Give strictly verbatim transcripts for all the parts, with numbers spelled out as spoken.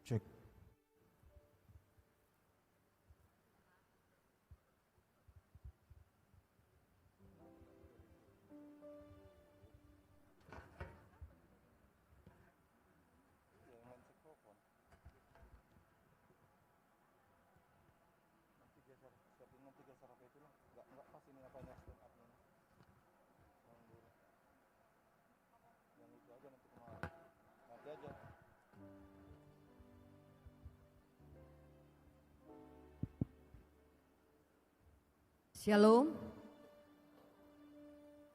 Cek. Nanti geser, siapin nanti geser apa itu lah. Nggak, nggak pas ini apa yang stand up ini. Yang dulu. Yang itu aja nanti kemari. Nanti aja. Syalom.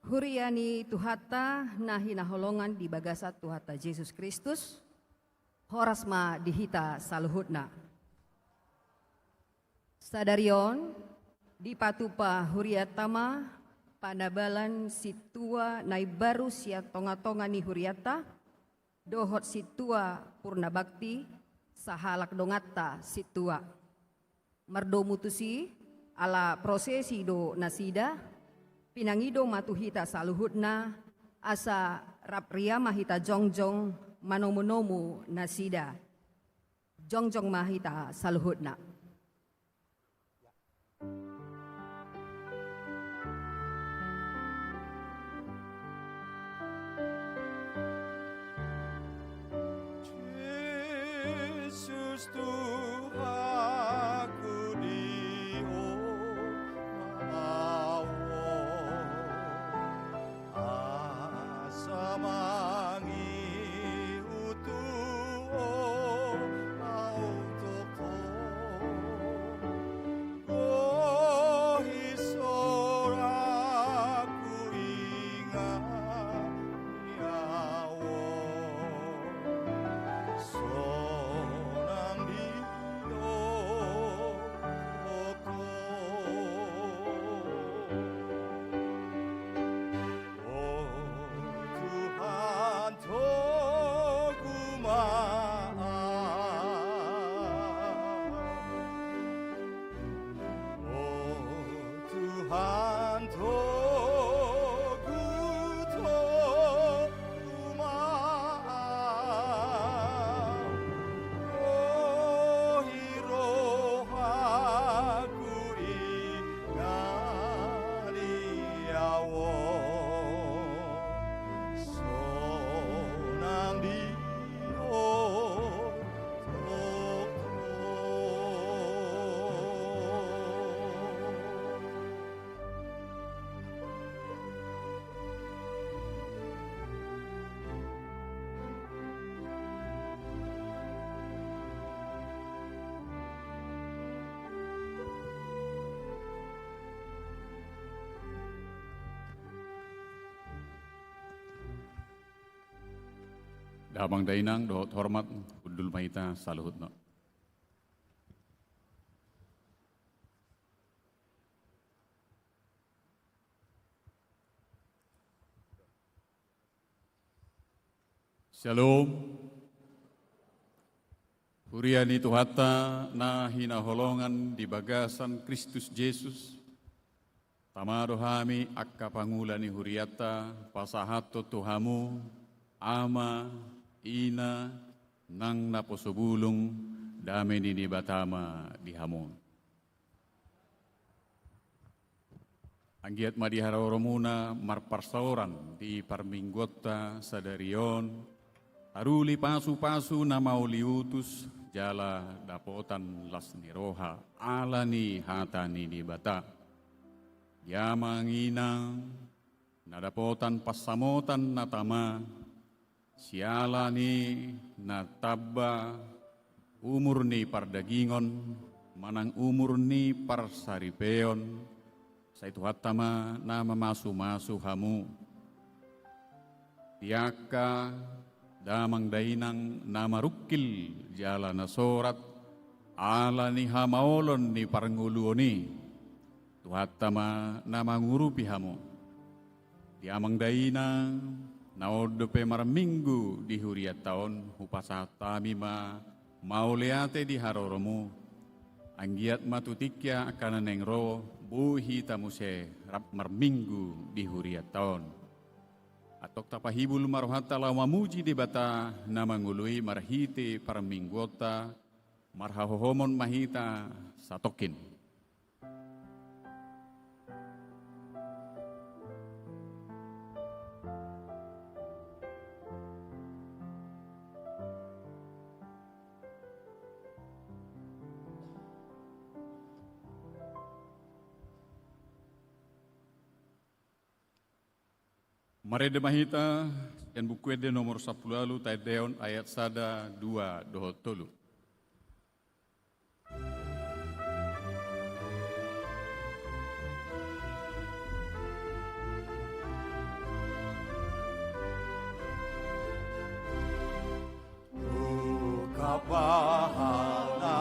Huria ni Tuhanta na hinaholongan di bagasan Tuhanta Jesus Kristus, horas ma di hita saluhutna. Sadari on, dipatupa hurianta ma panabalan sintua na imbaru sian tongatonga ni hurianta, dohot sintua purnabakti, sahalak donganta sintua. Mardomu tusi, ala prosesi do nasida, pinangido ma tu hita saluhutna, asa rap ria ma hita jongjong manomunomu nasida. Jongjong ma hita saluhutna. Jesus Tuhanku di ho maon. Asa mangihut tu ho ahu tongtong. Gohi sorak huingot ni ahu on. Sonang di ho tongtong. O Tuhan, togu ma ahu. O Tuhan, togu, togu ma ahu. Gohi rohangku i ngali ahu on sonang di ho tongtong. Damang dainang dohot hormat, hundul ma hita saluhutna. Syalom. Huria ni Tuhanta na hinaholongan di bagasan Kristus Jesus, tama do hami angka pangula ni hurianta pasahathon tu hamu, ama, ina, nang naposo bulung, dame ni Debata ma di hamu. Anggiat ma di haroromuna marparsaoran di parmingguonta sadari on, taruli pasupasu na mauliutus jala dapotan las ni roha ala ni hata ni Debata. Ia ma angina na dapotan pansamotan na tama, siala ni na tamba umur ni pardagingon manang umur ni parsaripeon, sai Tuhanta ma na mamasumasu hamu. Di angka damang dainang na marungkil jala na sorat ala ni hamaolon ni parngoluon i, Tuhanta ma na mangurupi hamu. Di amang dainang na on dope marminggu di hurianta on, hupasahat hami ma mauliate di haroromu. Anggiat ma tu tingki angka na naeng ro, boi hita muse rap marminggu di hurianta on. Antong tapahibul ma rohanta laho mamuji Debata na mangolu i marhite parmingguonta, marhahohomon ma hita satongkin. Marende ma hita sian Buku Ende nomor sampulu ualu, taendehon ayat sada, dua dohot tolu. Ungkap ma hal na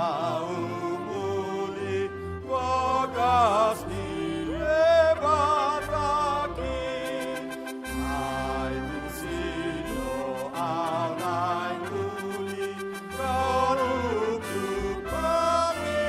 umuli bagas ni Debatangki, ai tusi do au naeng uli ganup jumpang i.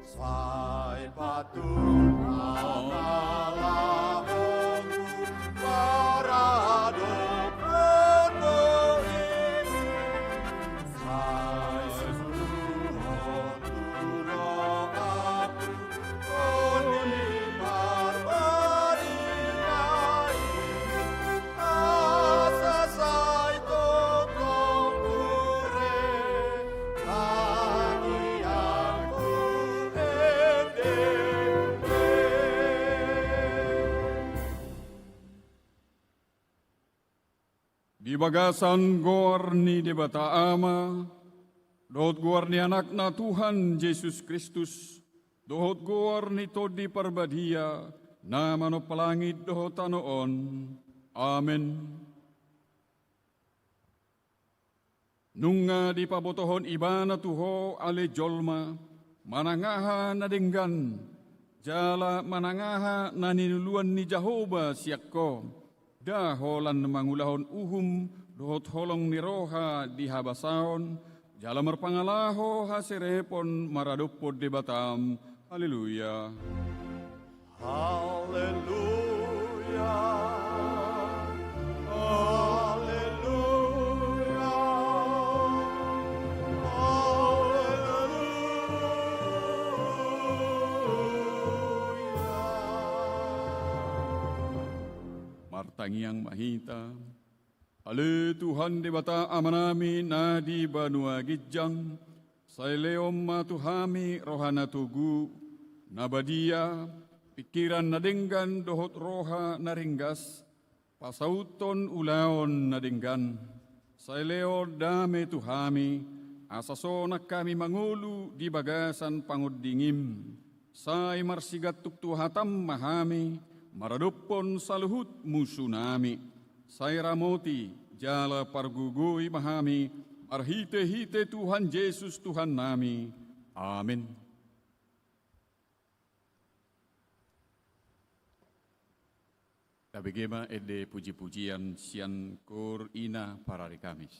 Sai paturna ma laho paradop portibi, sai suluhon tu rohangku on ni parbadia i. Asa sai tongtong ture bagianku ende. Di bagasan goar ni Debata Ama, dohot goar ni Anakna Tuhan Jesus Kristus, dohot goar ni Tondi Parbadia, na manompa langit dohot tano on. Amen. Nunga dipabotohon Ibana tu ho ale jolma, manang aha na denggan, jala manang aha na niluluan ni Jahowa sian ho, nda holan mangulahon uhum dohot holong ni roha di habasaon, jala marpangalaho haserepon maradophon Debatam. Haleluya. Haleluya. Haleluya. Haleluya. Martangiang ma hita. Ale Tuhan Debata Amanami na di banua ginjang, sai lehon ma tu hami roha na togu, na badia, pingkiran na denggan dohot roha na ringgas, pasauthon ulaon na denggan. Sai lehon dame tu hami, asa sonang hami mangolu di bagasan pangondingim. Sai marsigantung tu hatam ma hami, maradophon saluhut musunami. Sai ramoti jala pargogoi ma hami, marhitehite Tuhan Jesus Tuhannami. Amen. Tabege ma ende pujipujian sian Koor Ina Parari Kamis.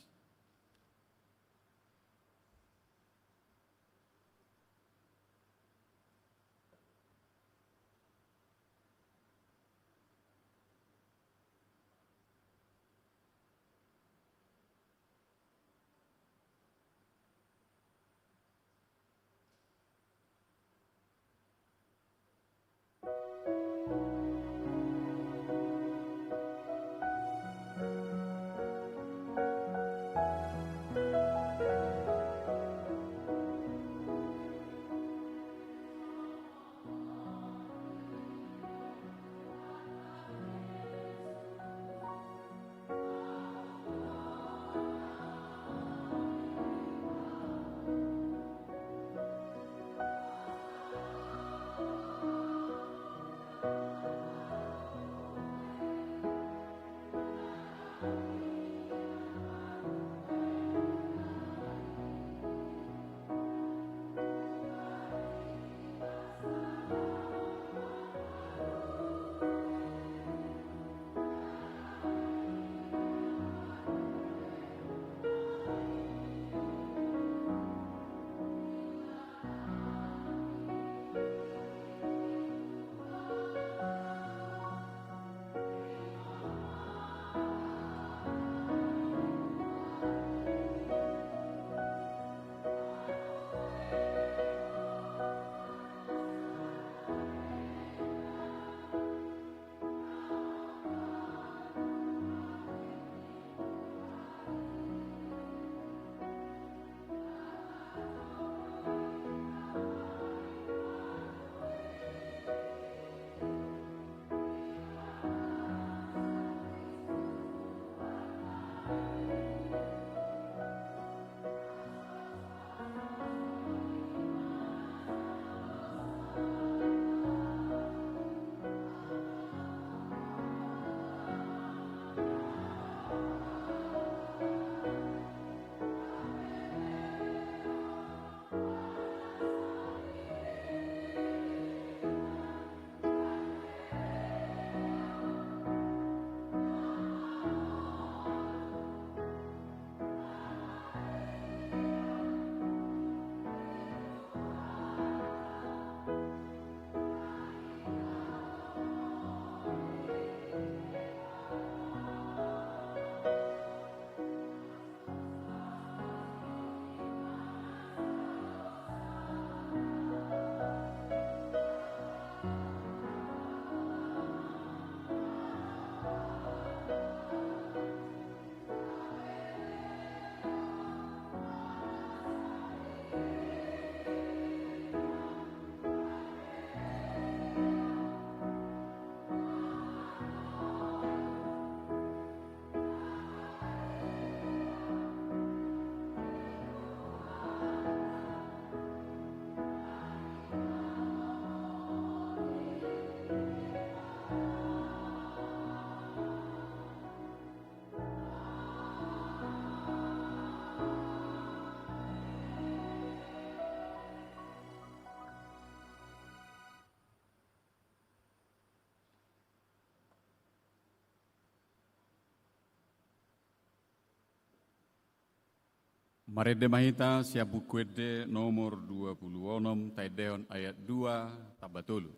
Marende ma hita sian Buku Ende nomor dua pulu onom, taendehon ayat dua tamba tolu.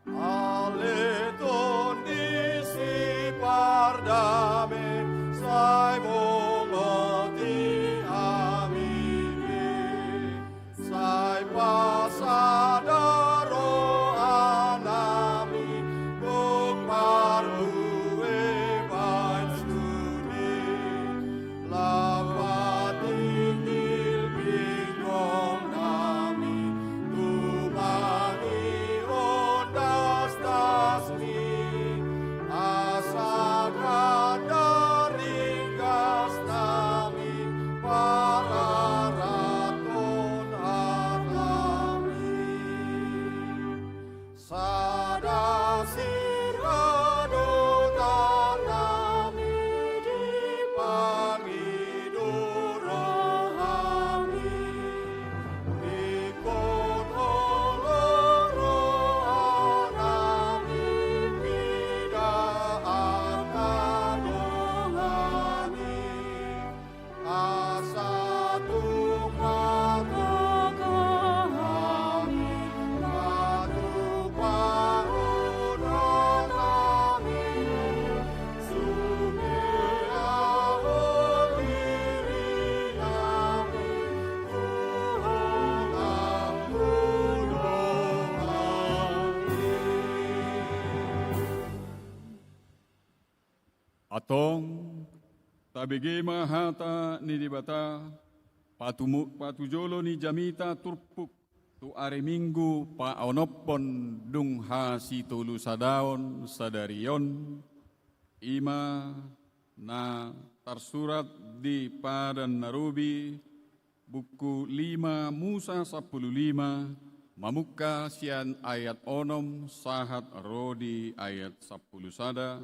Ale Tondi sipardame, sai mangoti hami be. Sai pasada rohanami, gok marbue baen sude. Lam patinggil bingolnami, tumangihon dasdasmi, asa ganda ringgasnami, pararathon hatami. Sada sirga do tangnami, dipangido rohami. Ingkon holong rohanami, mida angka donganmi. Asa tung matoga hami, patupahon hatami, sude ahu dirinami, tu holong tu donganmi. Antong, tabege ma hata ni Debata, patumu-, patujolo ni jamita turpuk tu ari Minggu paonomhon dung hasitolusadaon sadari on, i ma na tarsurat di Padan na Robi, Buku lima Musa sampulu lima, mamungka sian ayat onom sahat ro di ayat sampulu sada,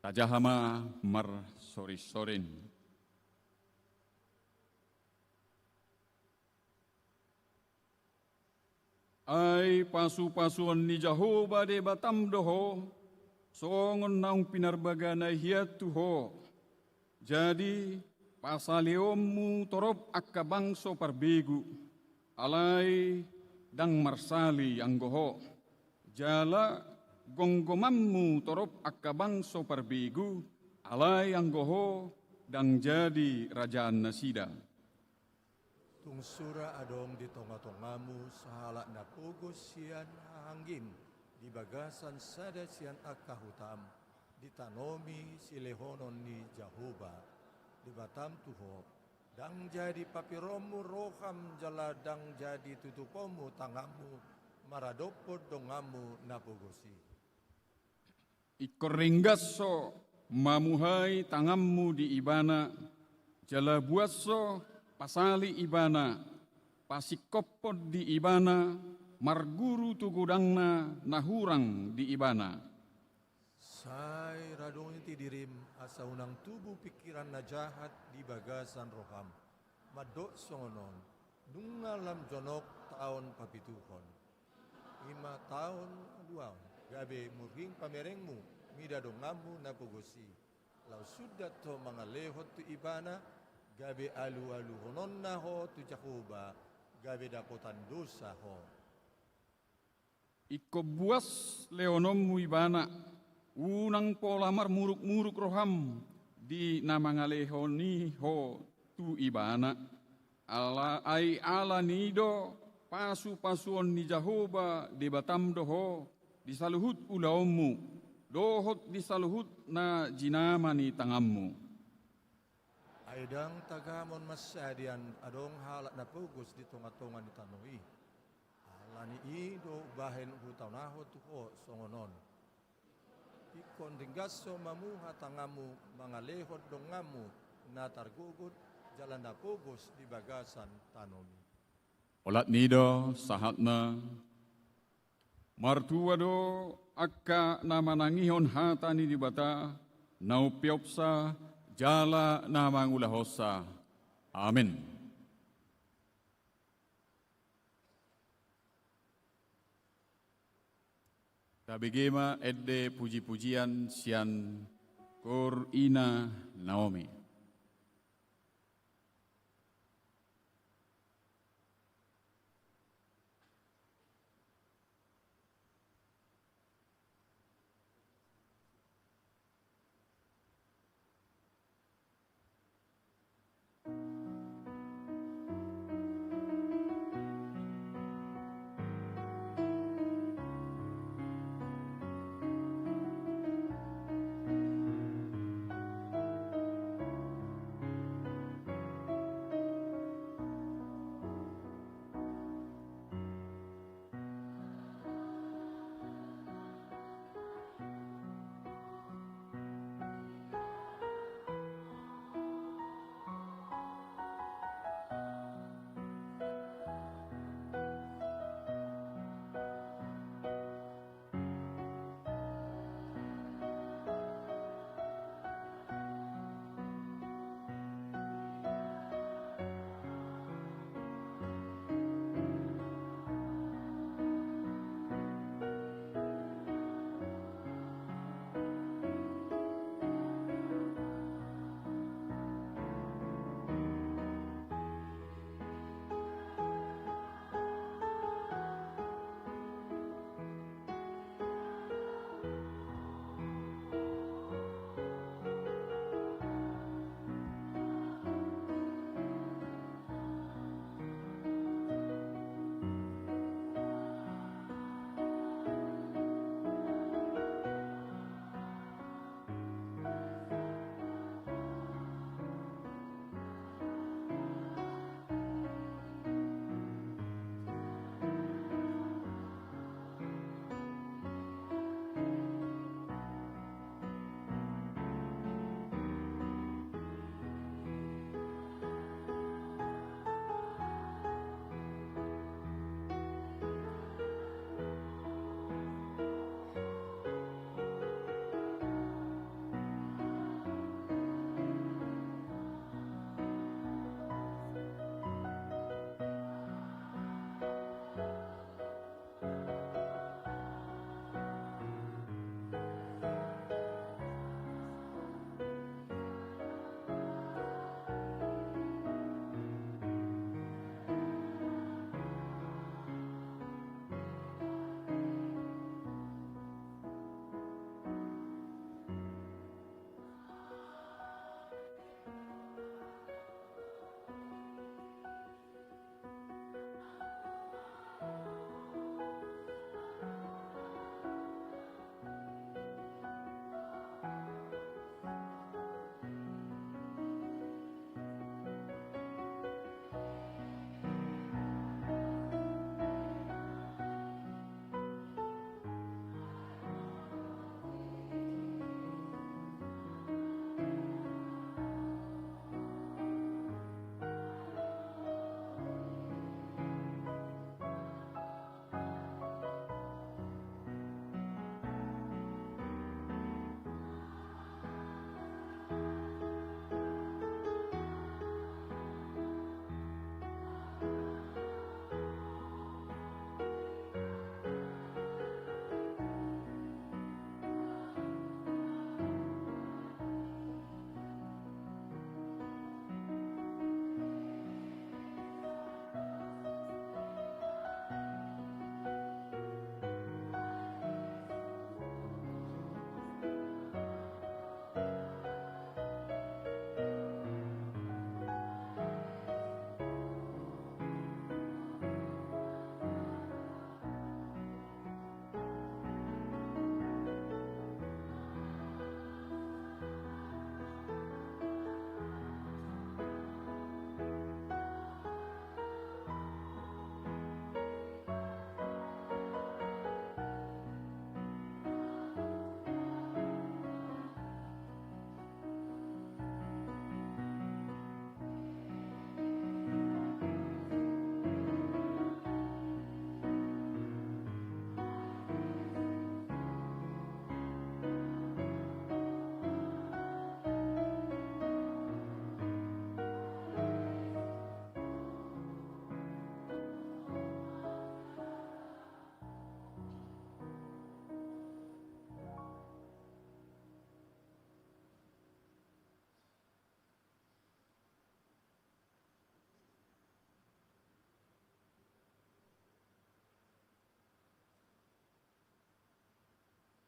tajaha ma marsorinsorin. Ai pasupasuon ni Jahowa Debatam do ho, songon naung pinarbagana i hian tu ho. Jadi, pasaleonmu torop angka bangso parbegu, alai ndang marsali anggo ho. Jala gomgomanmu torop angka bangso parbegu, alai anggo ho ndang jadi rajaannasida. Tung sura adong di tongatongamu sahalak na pogos sian hahanggim di bagasan sada sian angka hutam, ditanomi silehonon ni Jahowa Debatam tu ho, ndang jadi papironmu roham jala ndang jadi tutuponmu tanganmu maradophon donganmu na pogos i. Ingkon ringgas ho mamuhai tanganmu di ibana, jala buas ho pasali ibana, pasingkophon di ibana, marguru tu godangna na hurang di ibana. Sai radongi dirim, asa unang tubu pingkiran na jahat di bagasan roham, mandok songon on: Nunga lam jonok taon papituhon, i ma taon ualuhon, gabe murhing pamerengmu mida donganmu na pogos i, laos sundat ho mangalehon tu ibana, gabe alualuhononna ho tu Jahowa, gabe dapotan dosa ho. Ingkon buas lehononmu ibana, unang pola marmurukmuruk roham di na mangalehon i ho tu ibana. Ala, ai ala ni i do pasupasuon ni Jahowa Debatam do ho di saluhut ulaonmu dohot di saluhut na jinama ni tanganmu. Ai ndang tagamon mansai adong halak na pogos di tongatonga ni tano i. Ala ni i do umbahen hutonahon tu ho songon on: Ingkon ringgas ho mamuha tanganmu mangalehon donganmu na targogot jala na pogos di bagasan tanomi. Olat ni i do sahatna. Martua do angka na manangihon hata ni Debata, na umpeopsa jala na mangulahonsa. Amen. Tabege ma ende puji-pujian sian Koor Ina Naomi.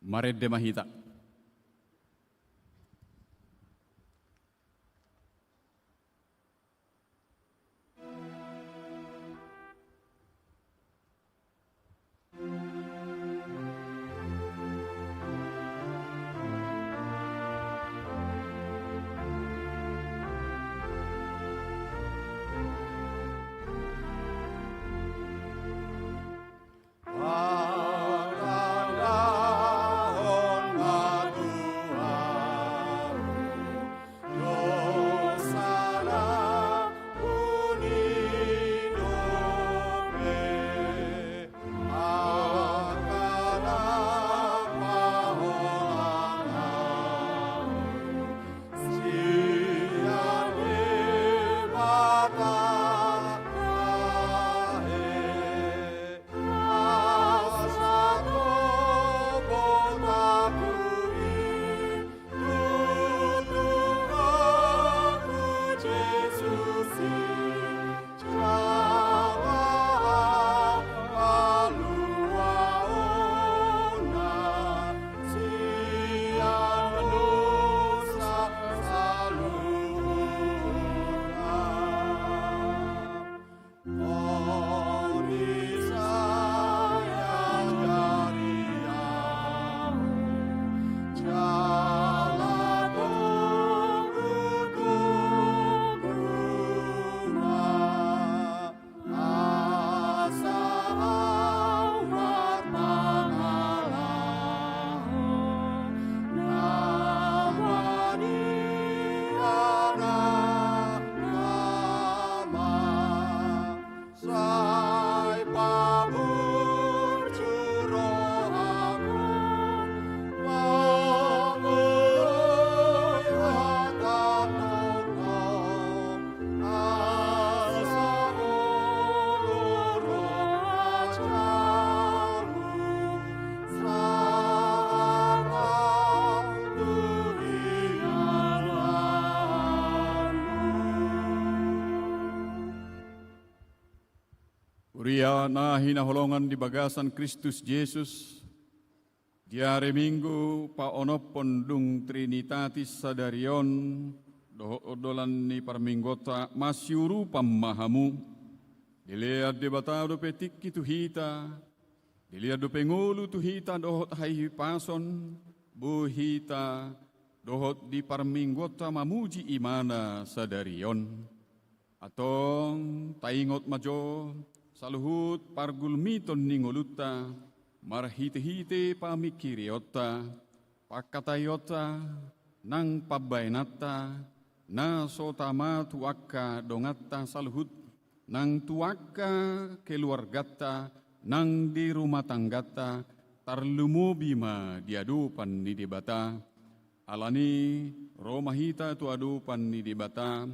Marende ma hita. Huria na hinaholongan di bagasan Kristus Jesus, di ari Minggu paonomhon dung Trinitatis sadari on, dohot ondolan ni parmingguonta, masiurupan ma hamu. Dilean Debata dope tingki tu hita, dilean dope ngolu tu hita dohot hahipason, boi hita dohot di parmingguonta mamuji Ibana sadari on. Antong taingot ma jo saluhut pargulmiton ni ngolunta, marhitehite pamingkirionta, pangkataionta, nang pambahenanta, na so tama tu angka donganta saluhut, nang tu angka keluarganta, nang di rumah tangganta, tarlumobi ma di adopan ni Debata. Alani ro ma hita tu adopan ni Debata,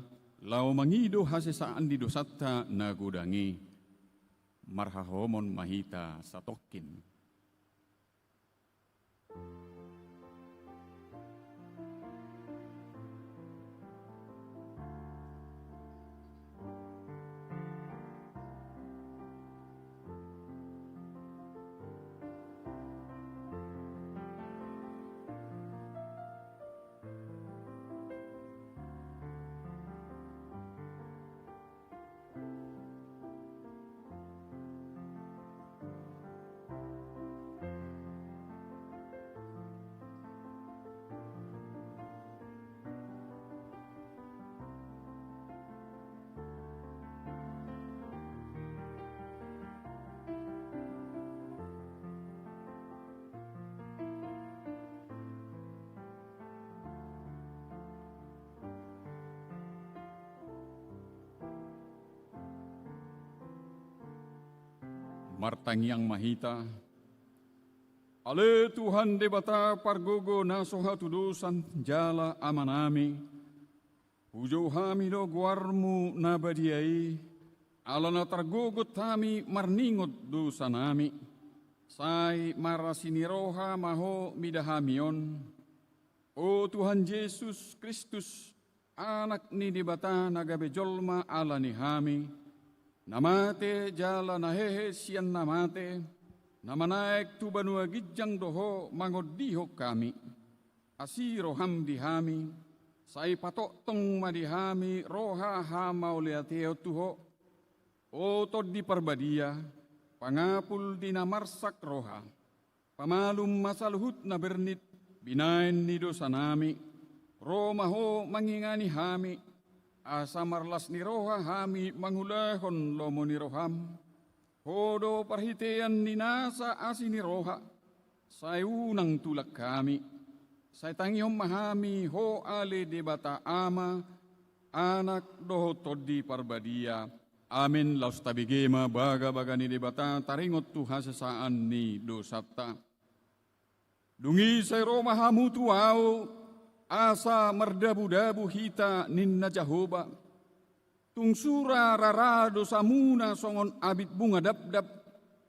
laho mangido hasesaan ni dosanta na godang i. Marhaholomon ma hita satongkin. Martangiang ma hita. Ale Tuhan Debata pargogo na so hatudosan jala Amanami, hujou hami do goarmu na badia i, ala na targogot hami marningot dosanami. Sai marasi ni roha ma ho mida hami on. O Tuhan Jesus Kristus, Anak ni Debata na gabe jolma ala ni hami, na mate jala na hehe sian na mate, Na manaek tu banua ginjang do Ho mangondihon hami. Asi roham di hami, sai patongtong ma di hami roha hamauliateon tu Ho. O Tondi Parbadia, pangapul di na marsak roha, pamalum ma saluhut na bernit binahen ni dosanami. Ro ma Ho mangingani hami, asa marlas ni roha hami mangulahon lomo ni roham. Ho do parhitean ni nasa asi ni roha, sai unang tulak hami, sai tangihon ma hami Ho ale Debata Ama, Anak dohot Tondi Parbadia. Amen. Laos tabege ma bagabaga ni Debata taringot tu hasesaan ni dosanta. Dung i sai ro ma hamu tu ahu, asa mardabudabu hita ninna Jahowa. Tung sura rara dosamuna songon abit bunga dabdab,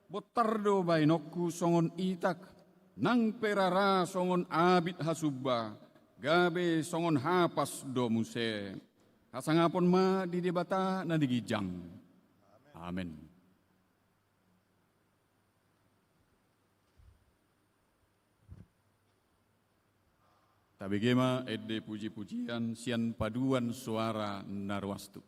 bontar do baenonku songon itak, nang pe rara songon abit hasumba, gabe songon hapas do muse. Hasangapon ma di Debata na di ginjang. Amen. Tabege ma ende pujipujian sian paduan soara na ruas tu.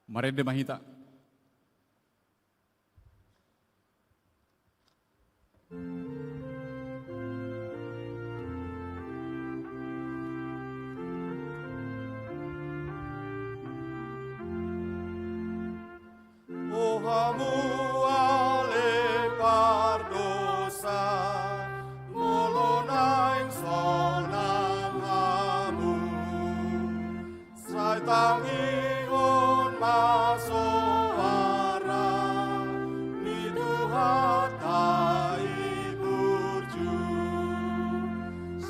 Marende ma hita. O hamu ale pardosa, molo naeng sonang hamu, sai tangihon ma soara ni Tuhanta i burju,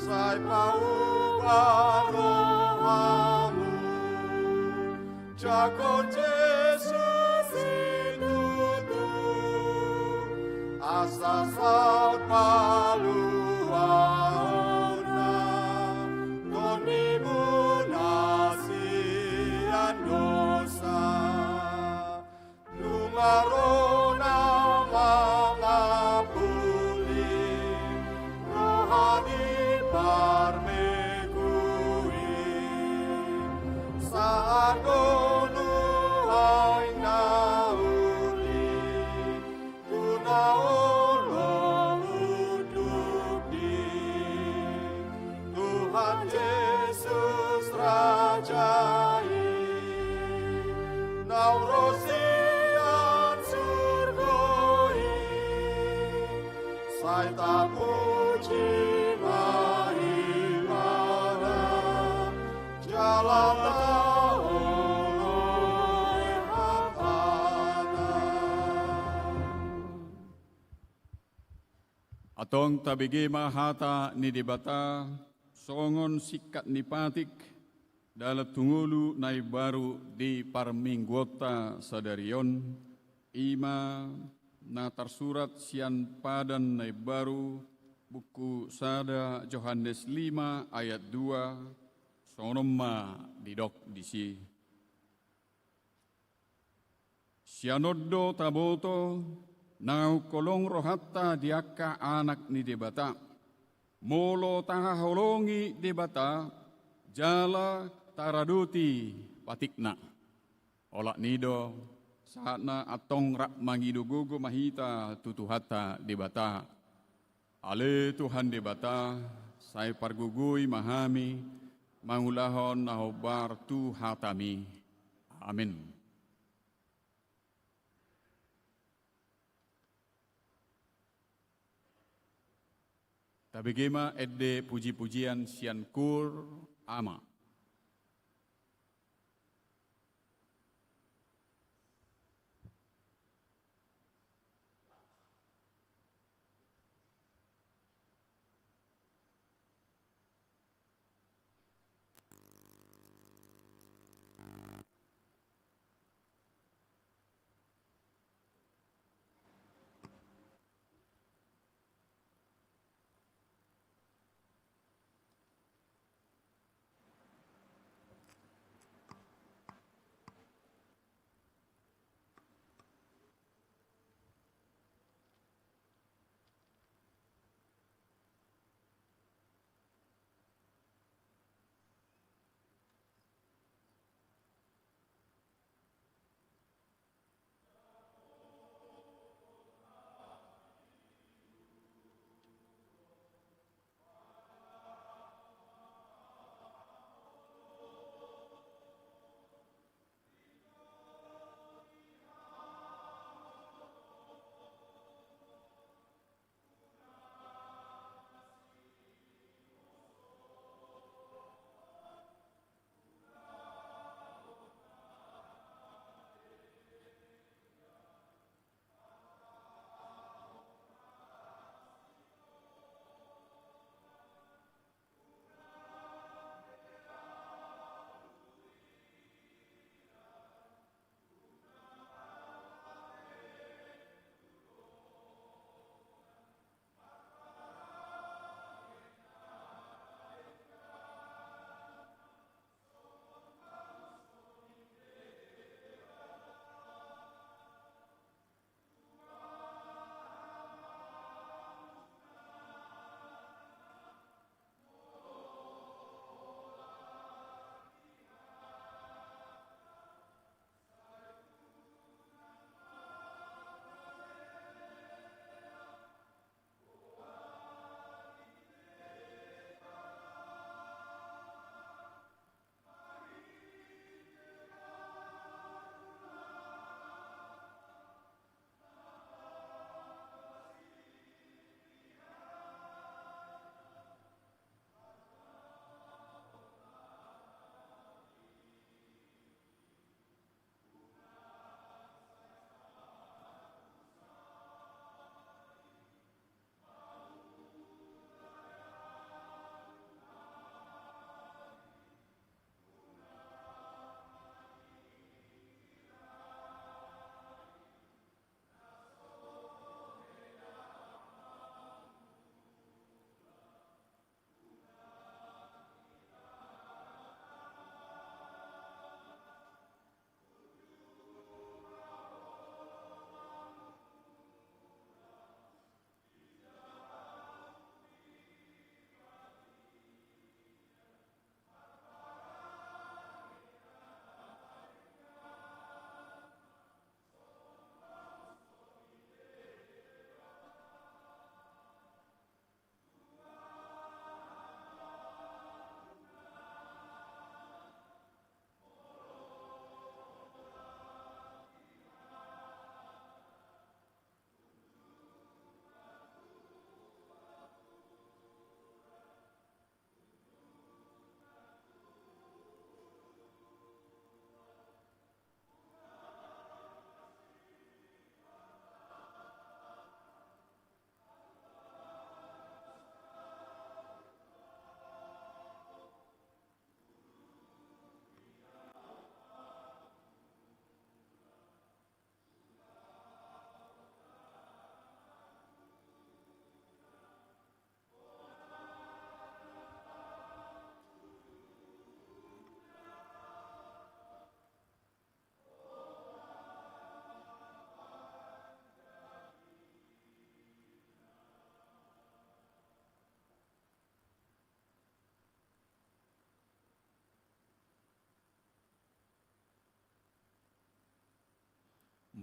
sai pauba rohamu. Jangkon Jesus situtu, asa saut paluaonna tondimuna sian dosa. Nunga ro na mangampuli roha ni parbegu i, sahat do nuaeng na uli tu na olo unduk di Tuhan Jesus Raja i, naung ro sian surgo i, sai tapuji ma ibana jala taoloi hatana. Antong tabege ma hata ni Debata songon singkat ni patik, dalan tu ngolu na imbaru di parmingguonta sadari on, i ma na tarsurat sian Padan na Imbaru, buku sada Johannes lima ayat dua, songon on ma didok disi. Sian on do taboto naung holong rohanta di angka anak ni Debata, molo tahaholongi Debata jala taradoti patikna. Olat ni i do, sahatna antong rap mangido gogo ma hita tu Tuhanta Debata. Ale Tuhan Debata, sai pargogoi ma hami mangulahon na hombar tu hataMi. Amin. Tabege ma ende puji-pujian sian Koor Ama.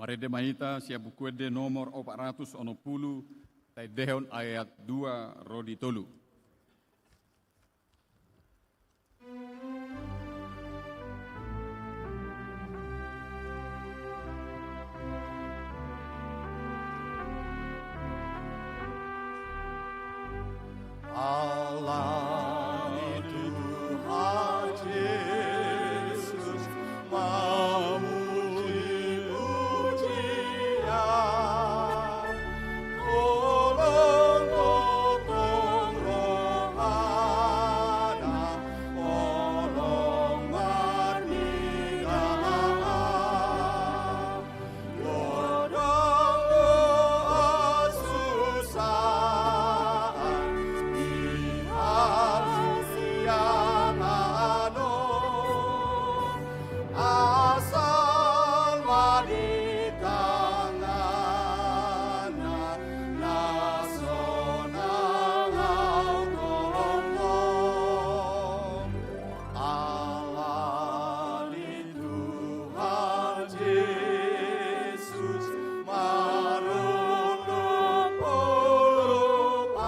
Marende ma hita sian Buku Ende nomor opat ratus onom pulu, taendehon ayat dua ro di tolu. Ala ni Tuhan Jesus, mamuji-pujian. Holong gotong rohana, holong marnida. Godang do hasusaan di hasiangan on, asal ma di tanganna na sonang au tongtong. Ala ni Tuhan Jesus, marundup polupam,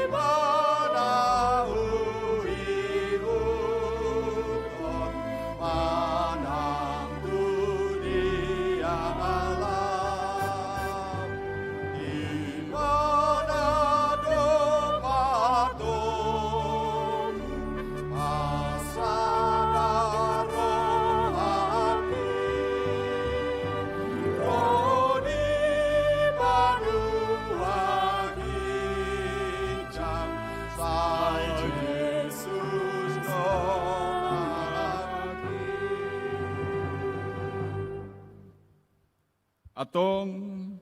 Ibana huihuthon manang tu dia lam. Ibana do patomu pasada rohangki, ro di banua ginjang, sai Jesus do mangalangki. Antong,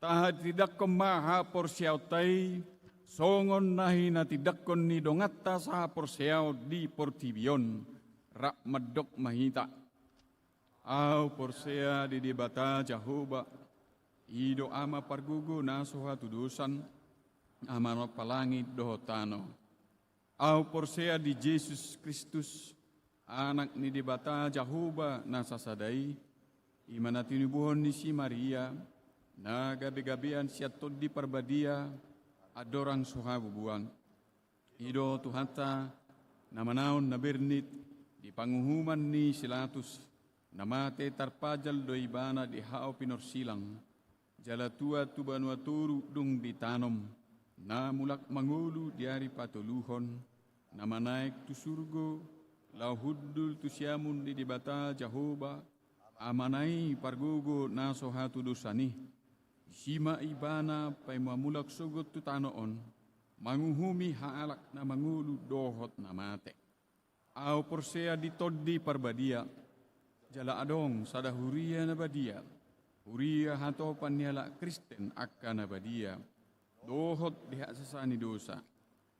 tahatindangkon ma haporseaonta i, songon na hinatindangkon ni donganta sahaporseaon di portibi on, rap mandok ma hita: Ahu porsea di Debata Jahowa, i do Ama pargogo na so hatudosan, Ama na mampalangit dohot tano. Ahu porsea di Jesus Kristus, Anak ni Debata Jahowa na sasada i, i ma na tinubuhon ni si Maria, na gabegabean sian Tondi Parbadia, andorang so habubuan. I do Tuhanta, na manaon na bernit di panguhuman ni si Latus, na mate tarpajal do ibana di hau pinorsilang, jala tuat tu banua toru dung ditanom, na mulak mangolu di ari patoluhon, na manaek tu surgo, laho hundul tu siamun ni Debata Jahowa, Amana i pargogo na so hatudosan i. Disi ma ibana paima mulak sogot tu tano on, manguhumi halak na mangolu dohot na mate. Ahu porsea di Tondi Parbadia, jala adong sada huria na badia, huria hatopan ni halak Kristen angka na badia, dohot di hasesaan ni dosa,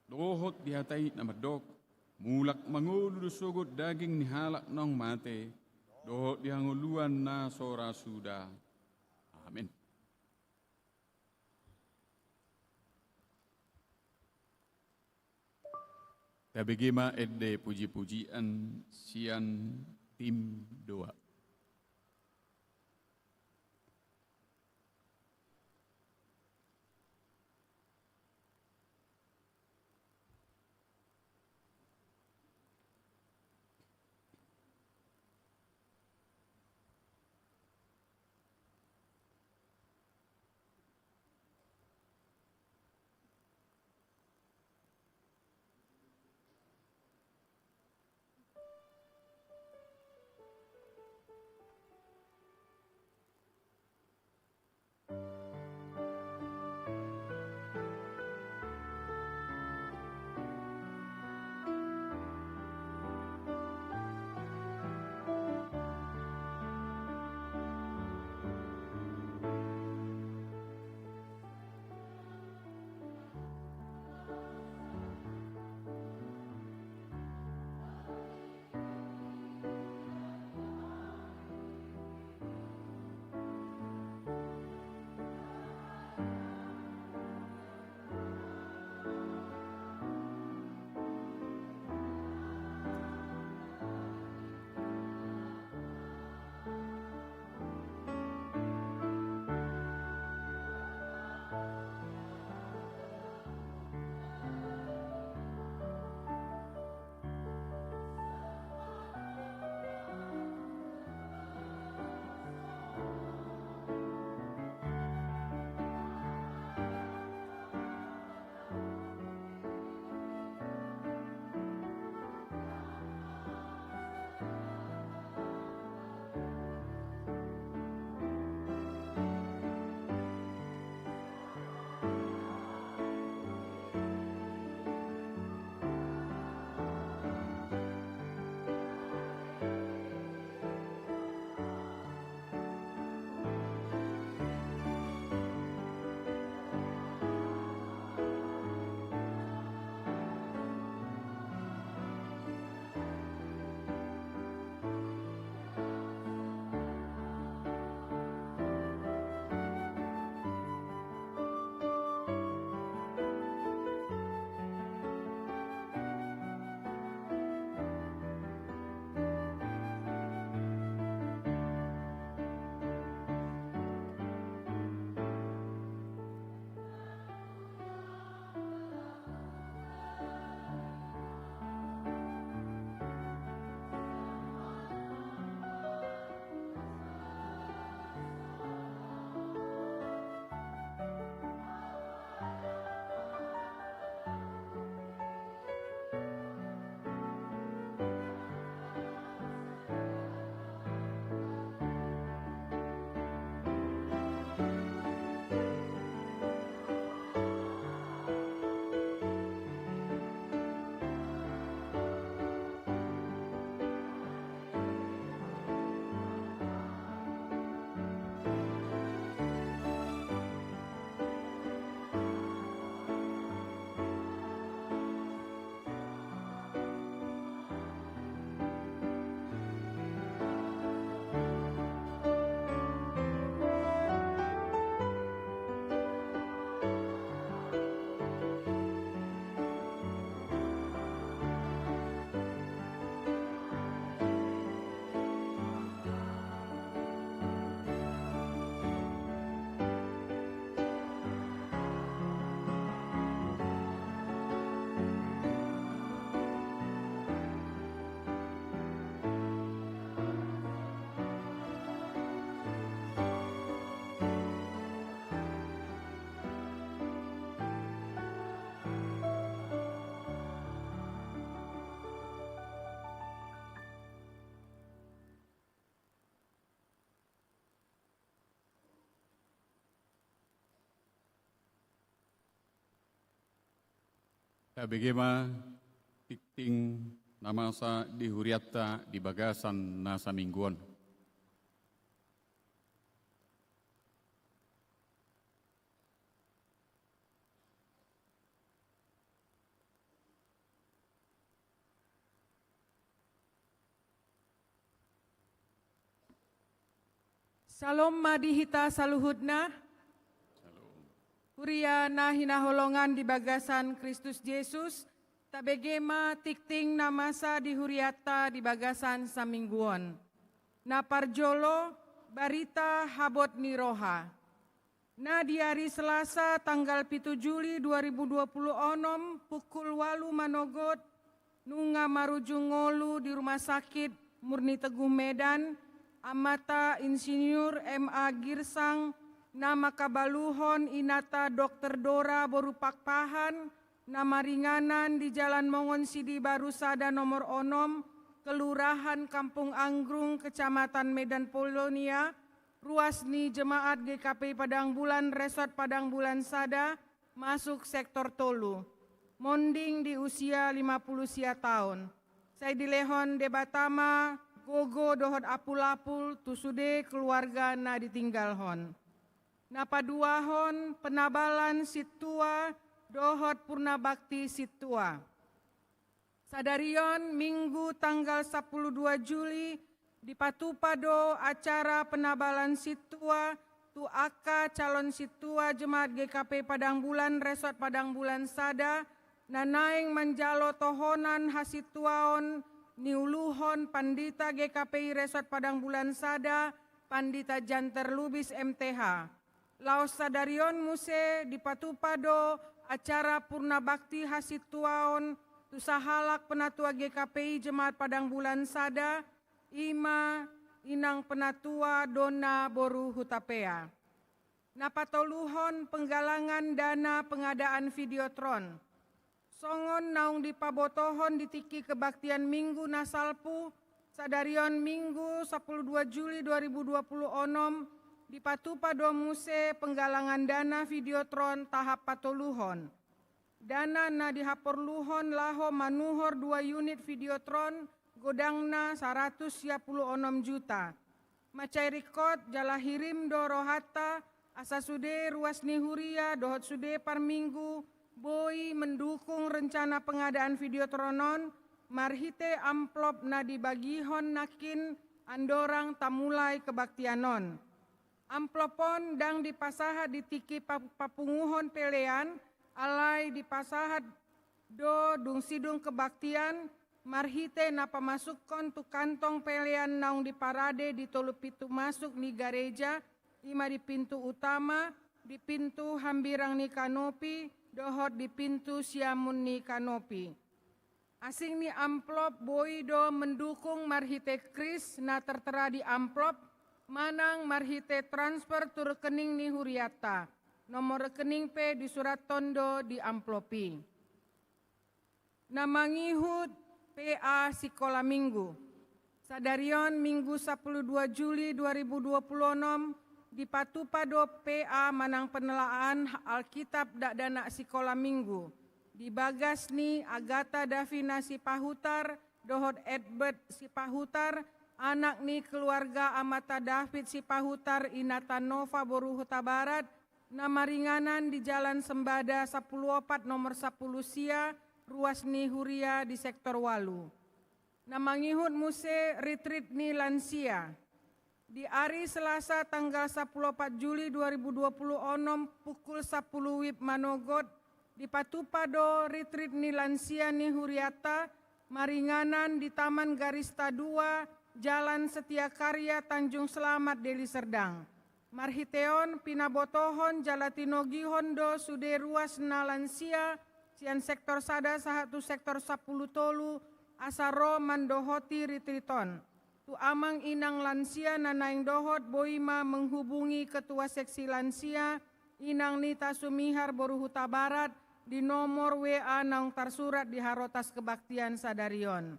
dohot di hata i na mandok, mulak mangolu do sogot daging ni halak naung mate, dohot di hangoluan na so ra suda. Amen. Tabege ma ende pujipujian sian tim doa. Tabege ma tingting na masa di hurianta di bagasan na saminggu on. Syalom ma di hita saluhutna. Huria na hinaholongan di bagasan Kristus Jesus, tabege ma tingting na masa di hurianta di bagasan saminggu on. Na parjolo, barita habot ni roha. Na di ari Selasa tanggal pitu Juli dua ribu dua puluh onom pukul walu manogot, nunga marujung ngolu di Rumah Sakit Murni Teguh Medan, amanta Insinyur M A Girsang, na mangkabaluhon inanta Dokter Dora boru Pakpahan, na maringanan di Jalan Mongon Sidi Baru sada nomor onom, Kelurahan Kampung Anggrung, Kecamatan Medan Polonia, ruas ni jemaat G K P I Padang Bulan, Resort Padang Bulan sada, masuk sektor tolu. Monding di usia lima puluh sia taon. Sai dilehon Debata ma gogo dohot apul-apul tu sude keluarga na ditinggalhon. Na paduahon, penabalan sintua dohot purna bakti sintua. Sadari on, Minggu tanggal sampulu dua Juli, dipatupa do acara penabalan sintua tu angka calon sintua jemaat G K P I Padang Bulan, Resort Padang Bulan sada, na naeng manjalo tohonan hasintuaon niuluhon Pandita G K P I Resort Padang Bulan sada, Pandita Janter Lubis M T H. Laos sadari on muse dipatupa do acara purna bakti hasintuaon tu sahalak penatua G K P I jemaat Padang Bulan sada, i ma Inang Penatua Donna boru Hutapea. Na patoluhon, penggalangan dana pengadaan Videotron. Songon naung dipabotohon di tingki kebaktian Minggu na salpu, sadari on Minggu sampulu dua Juli dua ribu dua puluh onom, dipatupa do muse penggalangan dana Videotron tahap patoluhon. Dana na dihaporluhon laho manuhor dua unit Videotron, godangna saratus sia pulu onom juta. Mansai ringkot jala hirim do rohanta, asa sude ruas ni huria dohot sude parminggu boi mendukung rencana pengadaan Videotron on, marhite amplop na dibagihon nangkin andorang tamulai kebaktian on. Amplop on ndang dipasahat di tingki pa-, papunguhon pelean, alai dipasahat do dung sidung kebaktian, marhite na pamasukkon tu kantong pelean naung diparade di tolu pintu masuk ni gareja, i ma di pintu utama, di pintu hambirang ni kanopi, dohot di pintu siamun ni kanopi. Asing ni amplop boi do mendukung marhite kris na tertera di amplop, manang marhite transfer tu rekening ni hurianta. Nomor rekening pe disurathon do di amplop i. Na mangihut P A Sikola Minggu. Sadari on Minggu sampulu dua Juli dua ribu dua puluh onom, dipatupa do P A manang penelaan Alkitab dakdanak Sikola Minggu. Di bagas ni Agatha Davina Sipahutar dohot Edbert Sipahutar, anak ni keluarga amanta David Sipahutar, inanta Nova boru Hutabarat, na maringanan di Jalan Sembada sampulu opat nomor sampulu sia, ruas ni huria di sektor walu. Na mangihut muse retreat ni lansia. Di ari Selasa tanggal sampulu opat Juli dua ribu dua puluh onom pukul sampulu wib manogot, dipatupa do retreat ni lansia ni hurianta, maringanan di Taman Garista dua, Jalan Setia Karya, Tanjung Selamat, Deli Serdang. Marhite on pinabotohon jala tinogihon do sude ruas na lansia sian sektor sada sahat tu sektor sampulu tolu, asa ro mandohoti retreat on. Tu amang inang lansia na naeng dohot, boi ma menghubungi ketua seksi lansia, Inang Nita Sumihar boru Hutabarat, di nomor W A naung tarsurat di harotas kebaktian sadari on.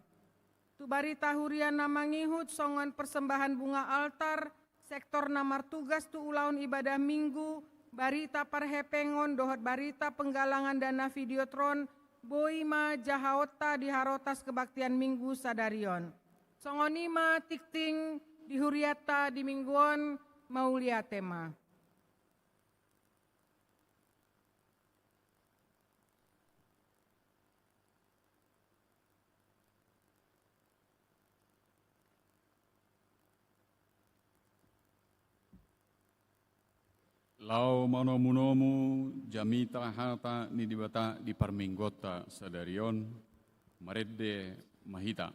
Tu barita huria na mangihut songon persembahan bunga altar, sektor na martugas tu ulaon ibadah Minggu, barita parhepengon dohot barita penggalangan dana Videotron, boi ma jahaonta di harotas kebaktian Minggu sadari on. Songon i ma tingting di hurianta di Minggu on, mauliate ma. Laho manomunomu jamita hata ni Debata di parmingguonta sadari on, marende ma hita.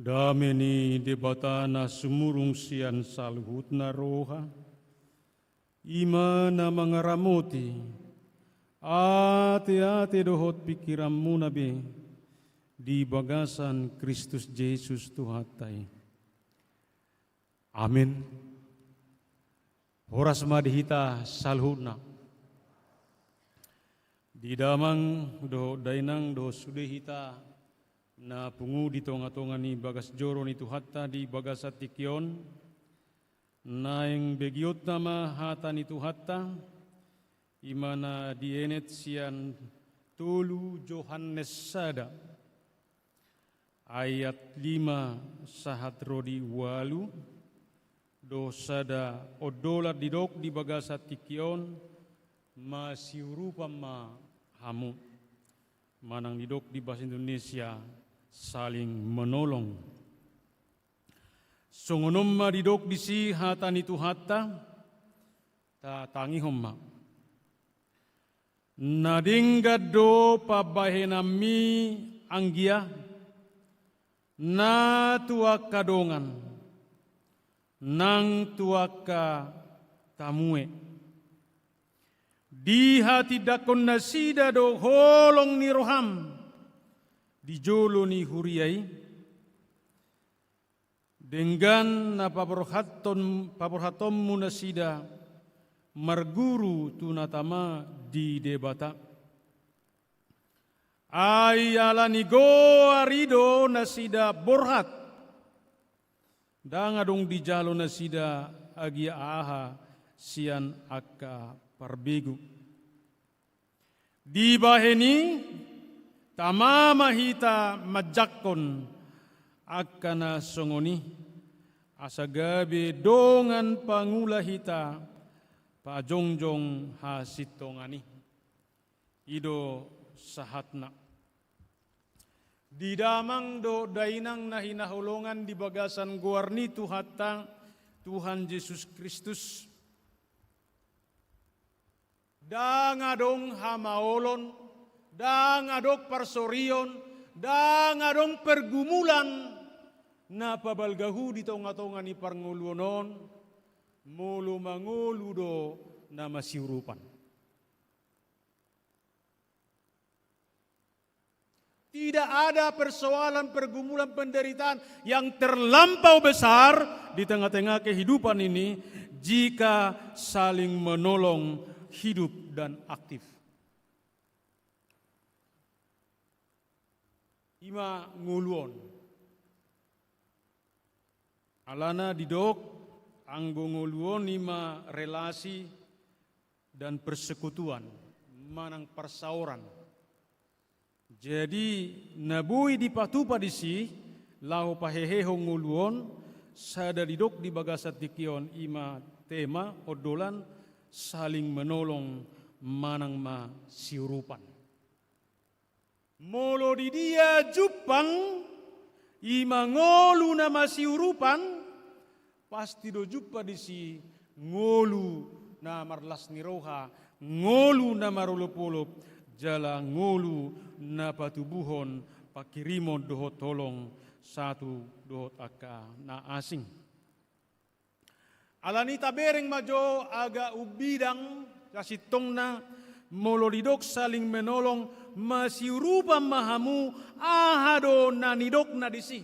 Dame ni Debata na sumurung sian saluhutna roha, i ma na mangaramoti ateate dohot pingkiranmuna be di bagasan Kristus Jesus Tuhanta i. Amen. Horas ma di hita saluhutna. Di damang dohot dainang dohot sude hita na pungu di tongatonga ni bagas joro ni Tuhanta di bagasan tingki on, naeng begionta ma hata ni Tuhanta, i ma na dienet sian tolu Johannes sada, ayat lima sahat ro di ualu, do sada ondolan didok di bagasan tingki on, masiurupan ma hamu. Manang didok di bahasa Indonesia, saling menolong. Songon on ma didok disi hata ni Tuhanta, tatangihon ma. Na denggan do pambahenanmi anggia, Na tu angka dongan, nang tu angka tamue. Dihatindangkon nasida do holong ni roham di jolo ni huria i, denggan na paborhathon, paborhathonmu nasida marguru tu na tama di Debata. Ai ala ni goar i do nasida borhat. Ndang adong dijalo nasida agia aha sian angka parbegu. Dibahen i, tama ma hita manjangkon angka na songon i, asa gabe dongan pangula hita pajongjong hasintongan i. I do sahatna. Di damang dohot dainang na hinaholongan di bagasan goar ni Tuhanta, Tuhan Jesus Kristus. Ndang adong hamaolon, ndang adong parsorion, ndang adong pergumulan na pabalgahu di tonga-tonga ni parngoluon on, molo mangolu do na masiurupan. Tidak ada persoalan, pergumulan, penderitaan yang terlampau besar di tengah-tengah kehidupan ini jika saling menolong hidup dan aktif. Ima ngolu on. Alana didok, anggo ngolu on ima relasi dan persekutuan, manang parsaoran. Jadi, na boi dipatupa disi, laho pahehehon ngolu on, sada didok di bagasan tingki on ima tema, ondolan, saling menolong manang masiurupan. Molo di dia jumpang, ima ngolu na masiurupan, pasti do jumpang disi ngolu na marlas ni roha, ngolu na marolopolop, jala ngolu na patubuhon pangkirimon dohot holong satu dohot angka na asing. Alani tabereng ma jo, agak umbidang sasintongna, molo didok saling menolong, masiurupan ma hamu, aha do na nidokna disi.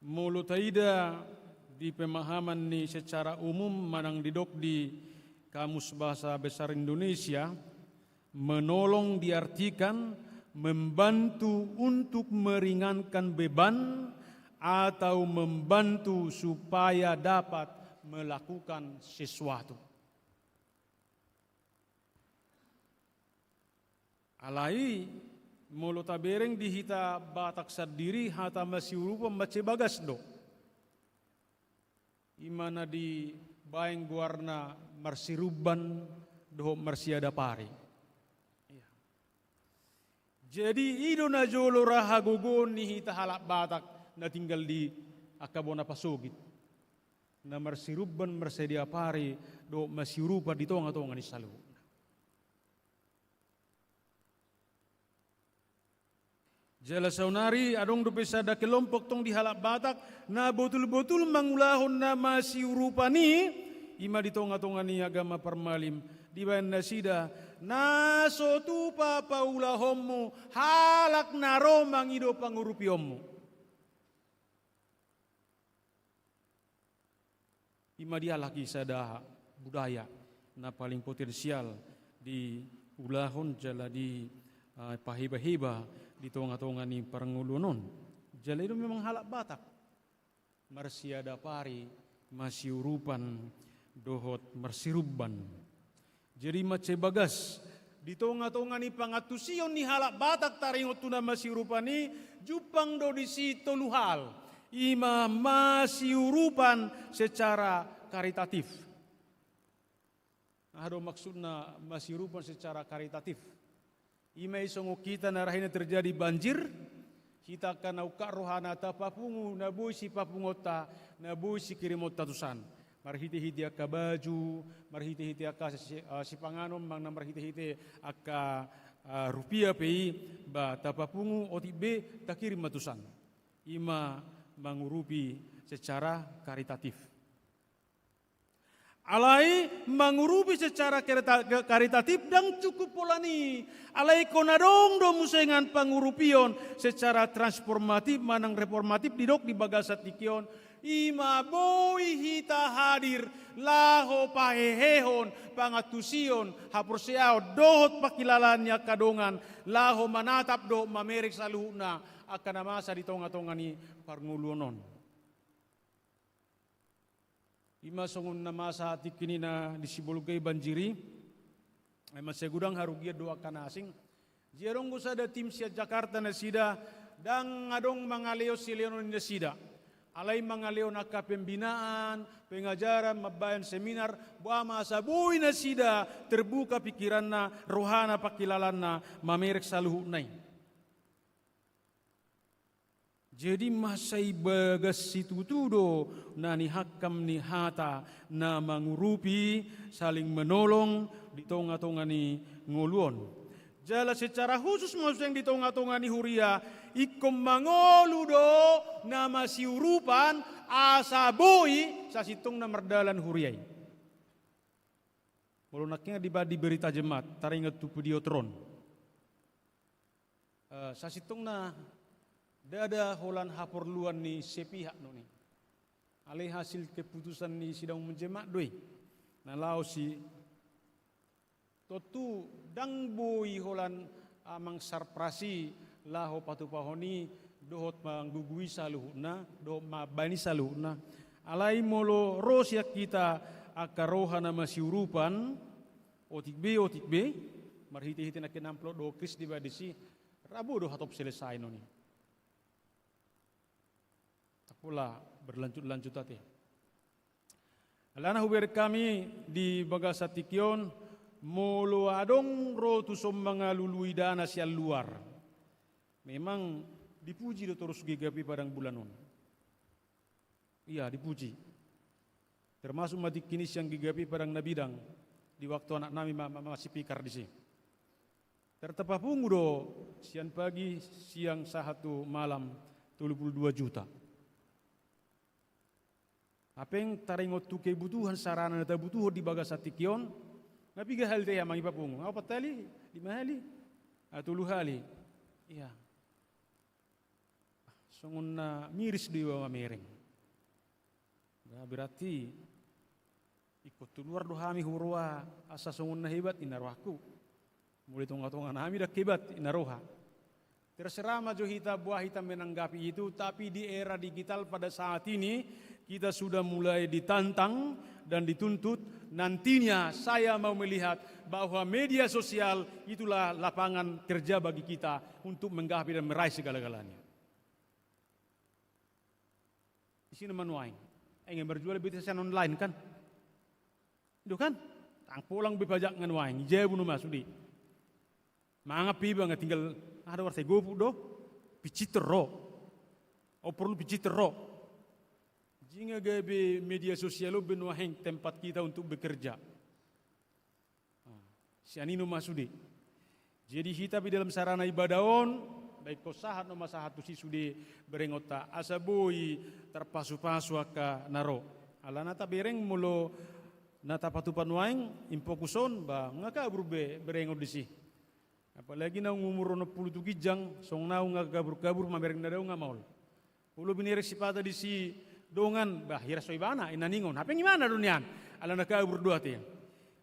Molo taida di pemahaman ni secara umum manang didok di Kamus Bahasa Besar Indonesia, menolong diartikan membantu untuk meringankan beban atau membantu supaya dapat melakukan sesuatu. Alai, molo tabereng di hita Batak sandiri, hata masiurupan mansai bagas do. Ima na dibaen goarna marsirumban dohot marsiadapari. Iya. Jadi, i do na jolo ra hagogoon ni hita halak Batak na tinggal di angka bona pasogit. Na marsirumban, marsiadapari, dohot masiurupan di tonga-tonga ni saluhutna. Jala saonari adong dope sada kelompok tong di halak Batak na botul-botul mangulahon na masiurupan i, ima di tonga-tonga ni agama parmalim, dibaen nasida na so tupa paulahonmu halak na ro mangido pangurupionmu. Ima dialap i sada budaya na paling potensial diulahon jala di, eh, pahibaheba di tonga-tonga ni parngoluon on. Jala i do memang halak Batak. Marsiadapari, masiurupan, dohot marsirumban. Jadi mansai bagas, di tonga-tonga ni pangantusion ni halak Batak taringot tu na masiurupan i, jumpang do disi tolu hal. Ima masiurupan secara karitatif. Aha do maksudna masiurupan secara karitatif? Ima i songon hita na rahi na terjadi banjir, hita angka na ungkap rohana tapapungu na boi sipapunguonta, na boi sikirimonta tusan. Marhite-hite angka baju, marhite-hite angka si-, eh, sipanganon, manang na marhite-hite angka ah, rupia pe i, ba tapapungu otik be takirim ma tusan. I ma mangurupi secara karitatif. Alai mangurupi secara karita-, karitatif ndang cukup pola ni. Alai ingkon adong do muse inganan pangurupion secara transformatif manang reformatif didok di bagasan tingki on. I ma boi hita hadir laho pahehehon, pangantusion, haporseaon, dohot pangkilalaan ni angka dongan, laho manatap dohot mamereng saluhutna angka na masa di tongatonga ni parngoluon on. I ma songon na masa tingki on na di Sibolga i banjir i, ai mansai godang harugian do angka na asing. Jala adong do sada tim sian Jakarta nasida, ndang adong mangalehon silehon ni nasida. Alai mangalehon angka pembinaan, pengajaran, mambahen seminar, boha ma asa boi nasida terbuka pikiranna, rohana, pangkilalaanna, mamereng saluhutna i. Jadi mansai bagas situtu do na nihangkam ni hata na mangurupi, saling menolong di tongatonga ni ngolu on. Jala secara khusus muse di tongatonga ni huria, ingkon mangolu do na masiurupan asa boi sasintongna mardalan huria i. Molo nangkin dibahen di Berita Jemaat, taringot tu Videotron. Eh, sasintongna ndada holan haporluan ni sepihak do i. Alai hasil keputusan ni sidang umum jemaat do i. Na laos i tontu ndang boi holan amang sarpras i laho patupahon i dohot manggugui saluhutna, dohot mambahen i saluhutna. Alai molo ro sian hita angka roha na masiurupan, otik be, otik be, marhitehite nangkin amplop dohot kris dibahen disi, rap do hatop selesai on i. Ndang pola berlanjut-lanjut ate. Alana hubereng hami di bagasan tingki on, molo adong ro tuson mangalului dana sian luar, memang dipuji do torus GKPI Padang Bulan on. Ia, dipuji. Termasuk ma tingki on sian GKPI Padang Nabidang, di waktu anak nami ma-, ma-, masih pikar disi. Tar tapapungu do sian pagi, siang, sahat tu malam, tolu pulu dua juta. Hape taringot tu kebutuhan sarana na tabutuhon di bagasan tingki on, na piga hali tahe amang i papungu? Opat hali? Lima hali? Ah, tolu hali. Ia. Songon na miris do iba mamereng. Nah, berarti ingkon tu luar do hami huroha asa songon na hebat, i na rohangku. Molo di tongatonga nami ndang hebat, i na roha. Terserah ma jo hita boha hita menanggapi itu, tapi di era digital pada saat ini, kita sudah mulai ditantang dan dituntut. Nantinya saya mau melihat bahwa media sosial itulah lapangan kerja bagi kita untuk menggapai dan meraih segala-galanya. Isi nama nuaeng. Enge marjual bete sian online kan? Ido kan? Ndang pola be pajakna nuaeng. Jabu nama sude. Mangan pe iba nga tinggal, ah, do warteg gopuk do. Picit ro. Oh, perlu picit ro. Jinga gabe media sosial on be nuaeng tempat kita untuk bekerja. Ah, sian i nama sude. Jadi hita pe dalam sarana ibadah on, baen sahat nama sahat tusi sude berengonta. Asa boi tarpasupasu angka na ro. Alana tabereng molo na tapatupa nuaeng, impokus on, ba, nga kabur be berengon disi. Apalagi naung umur onom pulu tu ginjang, songon ahu nga kabur-kabur mamereng na dao nga maol. Olo binerek sipata disi dongan, bah, hira so ibana, i na ningon. Hape imana do nian, alana kabur do ate.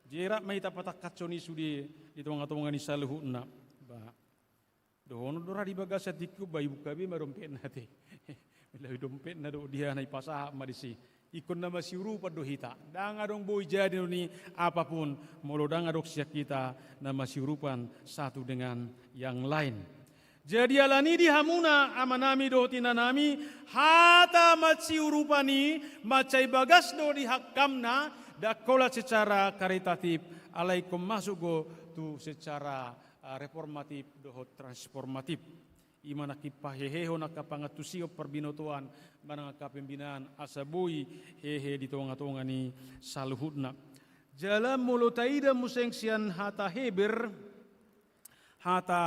Jadi rap ma hita patangkashon i sude di tongatonga ni saluhutna. Bah, dohonon do ra di bagasan tingki on, bah, ibuka be ma dompetna ate. Laho dompetna do dia na ipasahat ma disi. Ingkon na masiurupan do hita. Ndang adong boi jadi do ni apapun, molo ndang adong sian hita na masiurupan satu dengan yang lain. Jadi alani di hamuna amanami dohot inanami, hata masiurupan i mansai bagas do di hangkamna, ndang holan secara karitatif, alai ingkon masuk do tu secara, ah, reformatif dohot transformatif. I ma nangkin pahehehon angka pangantusion, parbinotoan manang angka pembinaan asa boi hehe di tongatonga ni saluhutna. Jala molo taida muse sian hata Heber, Hata,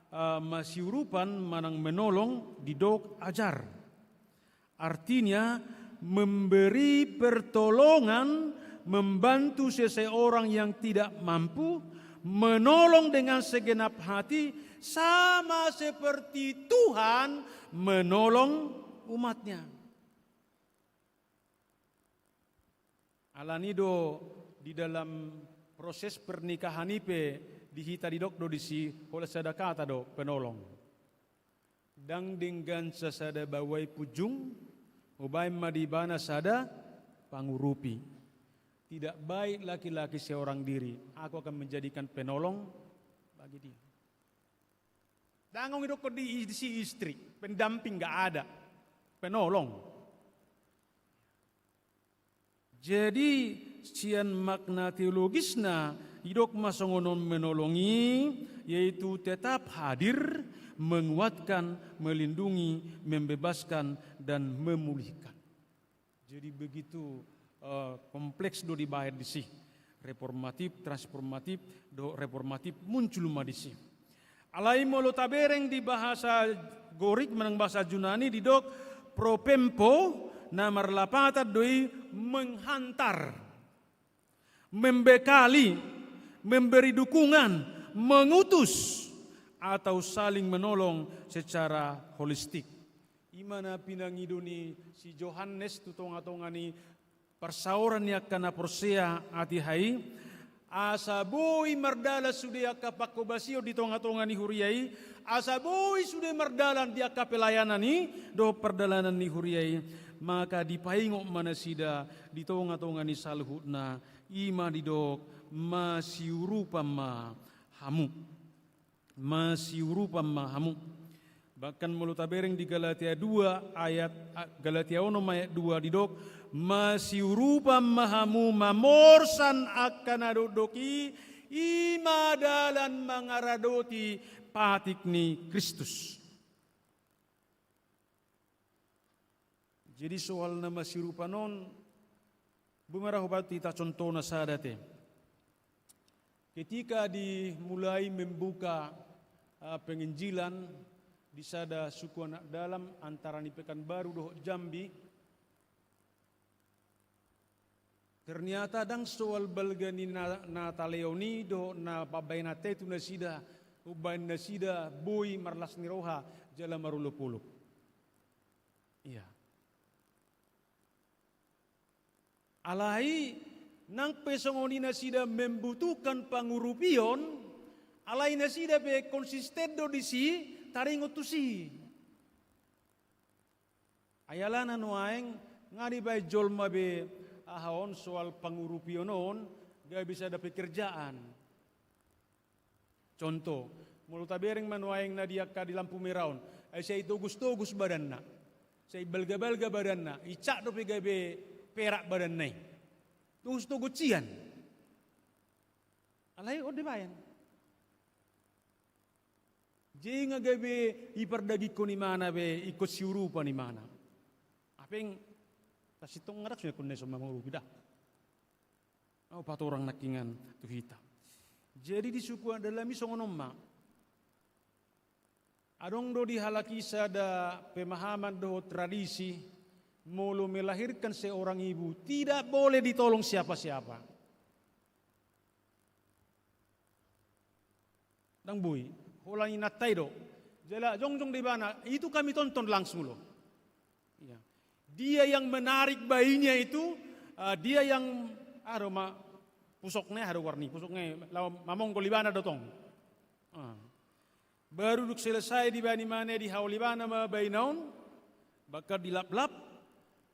eh, masiurupan manang menolong didok ajar. Artinya, memberi pertolongan, membantu seseorang yang tidak mampu, menolong dengan segenap hati, sama seperti Tuhan menolong umat-Nya. Alani do di dalam proses pernikahan i pe di hita didok do disi, holan sada kata do, penolong. Ndang denggan sasada baoa i punjung, hubaen ma di ibana sada pangurupi. Tidak baik laki-laki seorang diri, aku akan menjadikan penolong bagi dia. Ndang adong didokkon di, disi istri, pendamping nggak ada. Penolong. Jadi, sian makna teologisna, didok ma songon on menolong i, yaitu tetap hadir, menguatkan, melindungi, membebaskan, dan memulihkan. Jadi begitu, eh, kompleks do dibaen disi. Reformatif, transformatif, dohot reformatif muncul ma disi. Alai molo tabereng di bahasa Gorik manang bahasa Junani didok propempo, na marlapatan do i menghantar, membekali, memberi dukungan, mengutus, atau saling menolong secara holistik. I ma na pinangido ni si Johannes tu tonga-tonga ni parsaoran ni angka na porsea hatiha i, asa boi mardalan sude angka panghobasion di tonga-tonga ni huria i, asa boi sude mardalan di angka pelayanan i dohot pardalanan ni huria i, maka dipaingot ma nasida di tonga-tonga ni saluhutna, i ma didok masiurupan ma hamu. Masiurupan ma hamu. Bahkan molo tabereng di Galatia dua ayat, a, Galatia onom ayat dua didok, masiurupan ma hamu mamorsan angka na dokdok i, i ma dalan mangaradoti patik ni Kristus. Jadi soal na masiurupan on, boi ma ra hubaen tu hita contohna sada te. Ketika dimulai membuka, eh, penginjilan di sada suku anak dalam antara ni Pekanbaru dohot Jambi, ternyata ndang soal balga ni na, na talehon i dohot na pambahenanta i tu nasida, umbahen nasida boi marlas ni roha jala marolopolop. Iya. Alai nang pe songon i nasida membutuhkan pangurupion, alai nasida pe konsisten do disi taringot tusi. Ai alana nuaeng nga dibaen jolma be aha on soal pangurupion on gabe sada pekerjaan. Contoh, molo tabereng ma nuaeng na di angka di lampu merah on, ai sai togus-togus badanna, sai balga-balga badanna, i cak dope gabe perak badanna i. Togus-togus sian. Alai on dibaen. Jadi nga gabe i pardagingkon imana be ingkon siurupan imana. Hape nga sintong nga dang sude ingkon na dison mangurupi da. Au patorang nangkiningan tu hita. Jadi di suku adat nami songon on ma. Adong do di halak i sada pemahaman dohot tradisi, molo melahirkan seorang ibu tidak boleh ditolong siapa-siapa. Ndang boi, holan inanta i do. Jala jongjong do ibana, itu kami tonton langsung loh. Iya. Dia yang menarik bayinya itu, eh, dia yang, aha do ma, pusokna, aha do goarna i, pusokna, laho mamonggol ibana do tong. Ah. Baru dung selesai dibaen imana i, dihaol ibana ma bayina on, bahkan dilaplap,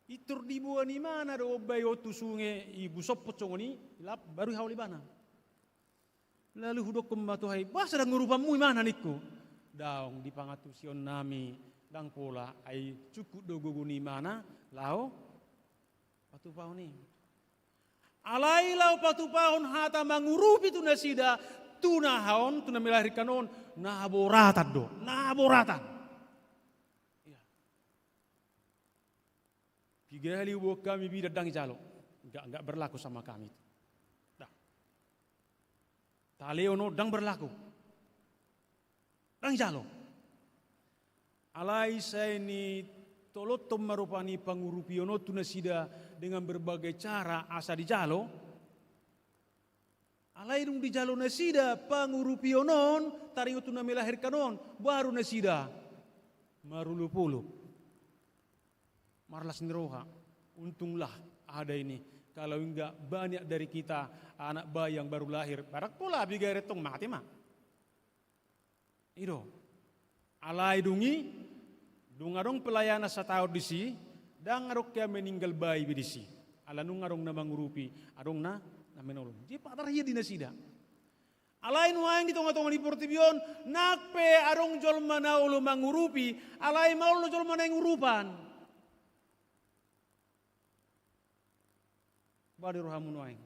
pintor diboan imana do bayi on tu sunge, i busoppot songon i, dilap, baru dihaol ibana. Lalu hudokkon ma tu aha i, boasa ndang urupanmu imana ningku. Daong, di pangantusion nami ndang pola, ai cukup do gogo ni imana laho patupahon i. Alai laho patupahon hata mangurupi tu nasida, tu na aha on, tu na melahirkan on, na boratan do, na boratan. Iya. Piga hali huboan hami bidan, ndang dijalo. Nggak, nggak berlaku sama kami itu. Dah. Talehon on ndang berlaku. Ndang dijalo. Alai sai nitolothon ma rupani pangurupion on tu nasida dengan berbagai cara asa dijalo. Alai dung dijalo nasida pangurupion on, taringot tu na melahirkan on, baru nasida marolopolop. Marlas ni roha. Untunglah ada ini. Kalau enggak, banyak dari kita anak bayi yang baru lahir, barang pola abigaret tong mate ma. I do. Alai dung i, dung adong pelayanan sataon disi, ndang adong hea meninggal bayi be disi. Ala nunga adong na mangurupi, adong na, na menolong. Jadi patar hea di nasida. Alai nuaeng di tongatonga ni portibi on, nang pe adong jolma na olo mangurupi, alai maol do jolma naeng urupan. Boha di rohamu nuaeng?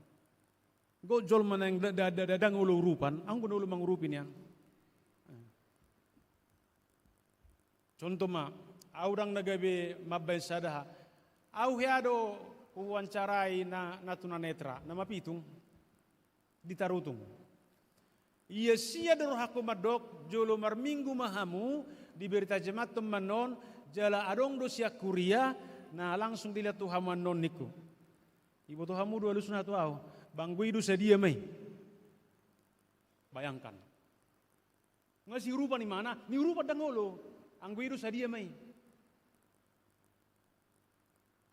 Anggo jolma naeng da, da, da, da, ndang olo urupan, anggo na olo mangurupi nian. Contoh ma, au ndang na gabe mambaen sada hal. Au hea do huwawancarai na, na tunanetra, na mapitung. Di Tarutung. Ia sia do rohangku mandok, jolo marminggu ma hamu, diberi tajimaton ma annon, jala adong do sian kuria, na langsung dilehon tu hamu annon ningku. Iboto hamu do alusna tu au, ba anggo i do sadia ma i. Bayangkan. Nga siurupan imana, niurupan ndang olo. Anggo i do sadia ma i.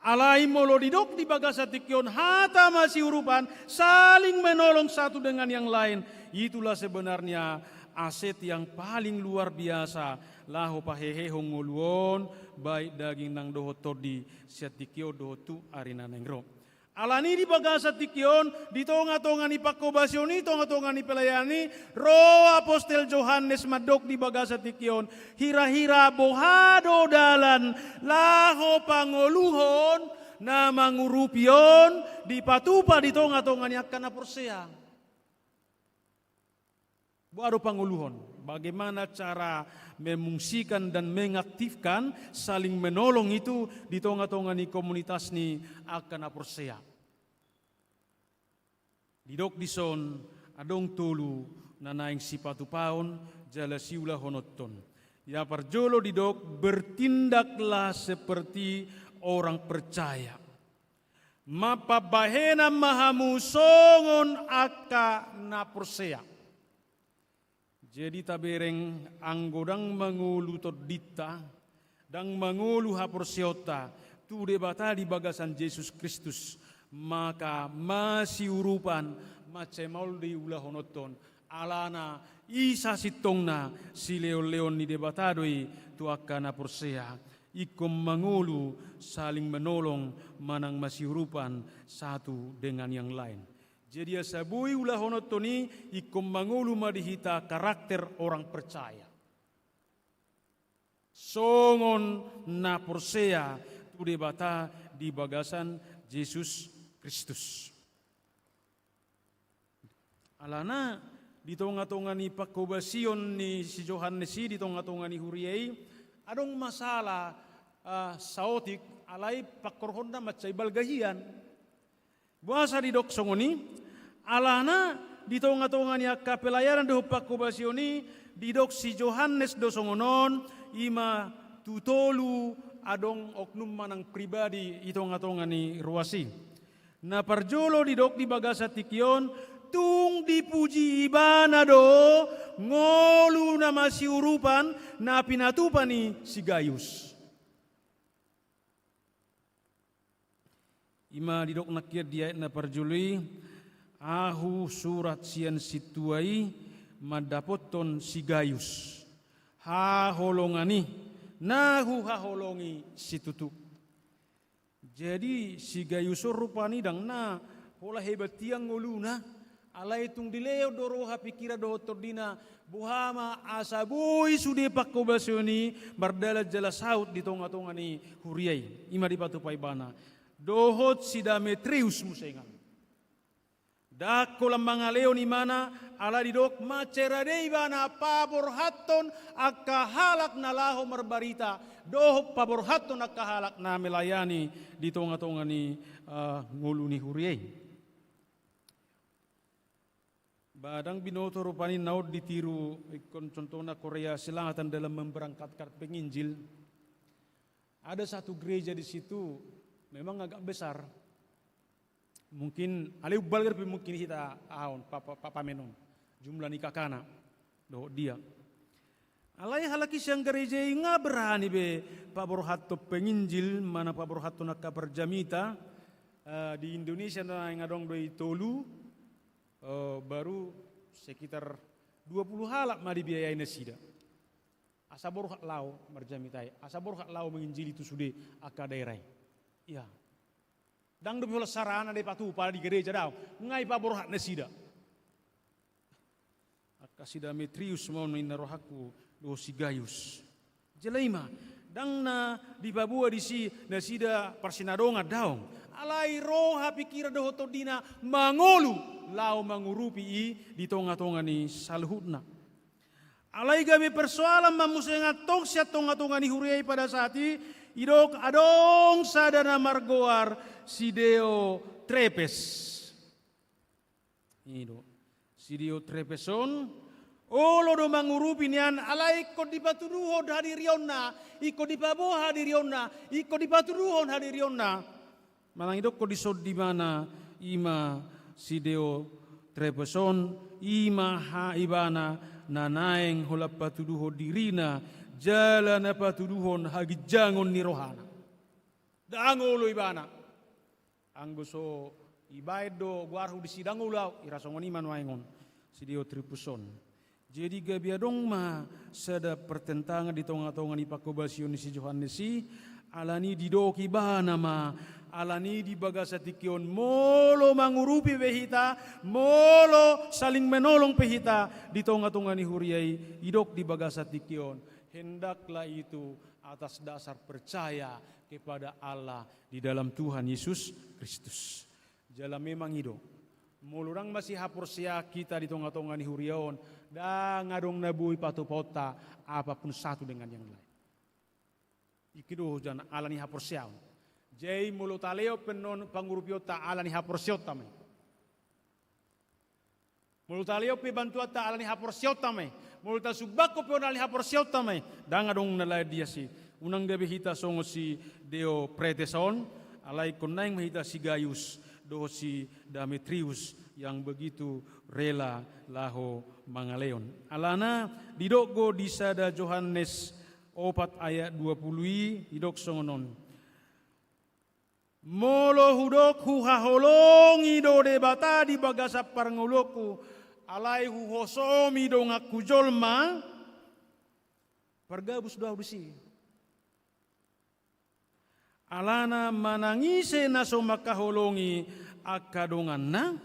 Alai molo didok di bagasan tingki on hata masiurupan, saling menolong satu dengan yang lain. Itulah sebenarnya aset yang paling luar biasa. Laho pahehehon ngolu on, baik daging nang dohot tondi, sian tingki on dohot tu ari na naeng ro. Alani di bagasan tingki on, di tongatonga ni pangkobasion i, tongatonga ni pelayanan i, ro apostel Johannes mandok di bagasan tingki on, hirahira boha do dalan laho pangoluhon na mangurupi on dipatupa di tongatonga ni angka na porsea. Boha do pangoluhon? Bagaimana cara memungsikan dan mengaktifkan saling menolong itu di tongatonga ni komunitas ni angka na porsea? Didok dison adong tolu na naeng sipatupaon jala siulahononhon. Ia parjolo didok, bertindaklah seperti orang percaya. Mangpambahenan ma hamu songon angka na porsea. Jadi tabereng, anggo ndang mangolu tondinta, ndang mangolu haporseaonta tu Debata di bagasan Jesus Kristus, maka masiurupan mansai maol do i ulahononhon. Alana i sasintongna silehonlehon ni Debata do i tu angka na porsea. Ingkon mangolu, saling menolong, manang masiurupan satu dengan yang lain. Jadi asa boi ulahononhon i, ingkon mangolu ma di hita karakter orang percaya. Songon na porsea tu Debata di bagasan Jesus Kristus. Alana di tongatonga ni pangkobasion ni si Johannes i, di tongatonga ni huria i, adong masalah, ah, saotik, alai pangkorhonna mansai balga hian. Boasa didok songon i? Alana di tongatonga ni angka pelayanan dohot pangkobasion i, didok si Johannes do songon on, i ma tu tolu adong oknum manang pribadi di tongatonga ni ruas i. Na parjolo didok di bagasan tingki on, tung dipuji ibana do ngolu na masiurupan na pinatupa ni si Gayus. I ma didok nangkin di ayat na parjolo i, ahu surat sian sintua i mandapothon si Gayus, haholongan i, na huhaholongi situtu. Jadi si Gayus on rupani ndang na pola hebat hian ngoluna, alai tung dilehon do roha, pingkiran dohot tondina, boha ma asa boi sude pangkobasion i mardalan jala saut di tongatonga ni huria i. I ma dipatupa ibana. Dohot si Demetrius muse ingan. Ndang holan mangalehon ibana, ala didok mansai rade ibana paborhathon angka halak na laho marbarita, dohot paborhathon angka halak na melayani di tongatonga ni, eh, ngolu ni huria i. Ba ndang binoto rupani na on ditiru ingkon contohna Korea Selatan dalam memberangkatkan penginjil. Ada satu gereja di situ memang agak besar. Mungkin alai umbalga pe mungkin hita aha on, pa-, pa-, pa-, pamen on. Jumlah ni K K-na dohot dia. Alai halak i sian gereja i nga berani be paborhathon penginjil, mana paborhathon angka parjamita, eh, di Indonesia na nga adong do i tolu, eh, baru sekitar dua puluh halak ma dibiayai nasida. Asa borhat laho marjamita i, asa borhat laho menginjili tu sude angka daerah i. Ia. Ndang dope holan sarana da ipatupa di gereja, daong. Nga ipaborhat nasida. Angka si Demetrius ma on ninna rohangku, dohot si Gayus. Jala i ma, ndang na dipaboa disi nasida parsinadongan, daong. Alai roha, pikiran dohot tondina mangolu laho mangurupi i di tongatonga ni saluhutna. Alai gabe persoalan ma muse antong sian tongatonga ni huria i pada saat i, didok adong sada na margoar si Diotrepes. I do. Si Diotrepes on, olo do mangurupi nian, alai ingkon dipatuduhon hadirionna, ingkon dipaboa hadirionna, ingkon dipatuduhon hadirionna. Manang didokkon dison di ibana, i ma si Diotrepes on, i ma ha ibana na naeng holan patuduhon dirina, jala na patuduhon haginjangon ni rohana. Ndang olo ibana. Anggo so ibaen do goarhu disi, ndang olo au, ira songon i ma nuaeng on si Diotrepes on. Jadi gabe adong ma sada pertentangan di tongatonga ni panghobasion ni si Johannes i, alani didok ibana ma, alani di bagasan tingki on molo mangurupi be hita, molo saling menolong pe hita di tongatonga ni huria i, didok di bagasan tingki on, hendaklah itu atas dasar percaya kepada Allah di dalam Tuhan Yesus Kristus. Jala memang i do. Molo ndang masihaporseaon hita di tongatonga ni huria on, ndang adong na boi patupaonta apapun satu dengan yang lain. Ingki do holan ala ni haporseaon. Jadi molo talehon pe on pangurupionta ala ni haporseaonta ma i. Molo talehon pe bantuanta ala ni haporseaonta ma i. Molo tasumbangkon pe on ala ni haporseaonta ma i. Ndang adong na lain di asi. Unang gabe hita songon si Diotrepes on, alai ingkon naeng ma hita si Gayus dohot si Demetrius yang begitu rela laho mangalehon. Alana didok do di sada Johannes opat ayat dua puluh i, didok songon on. Molo hudok huhaholongi do Debata di bagasan parngoluonku, alai huhosomi donganku jolma, pargabus do ahu disi. Alana manang ise na so mangkaholongi angka donganna,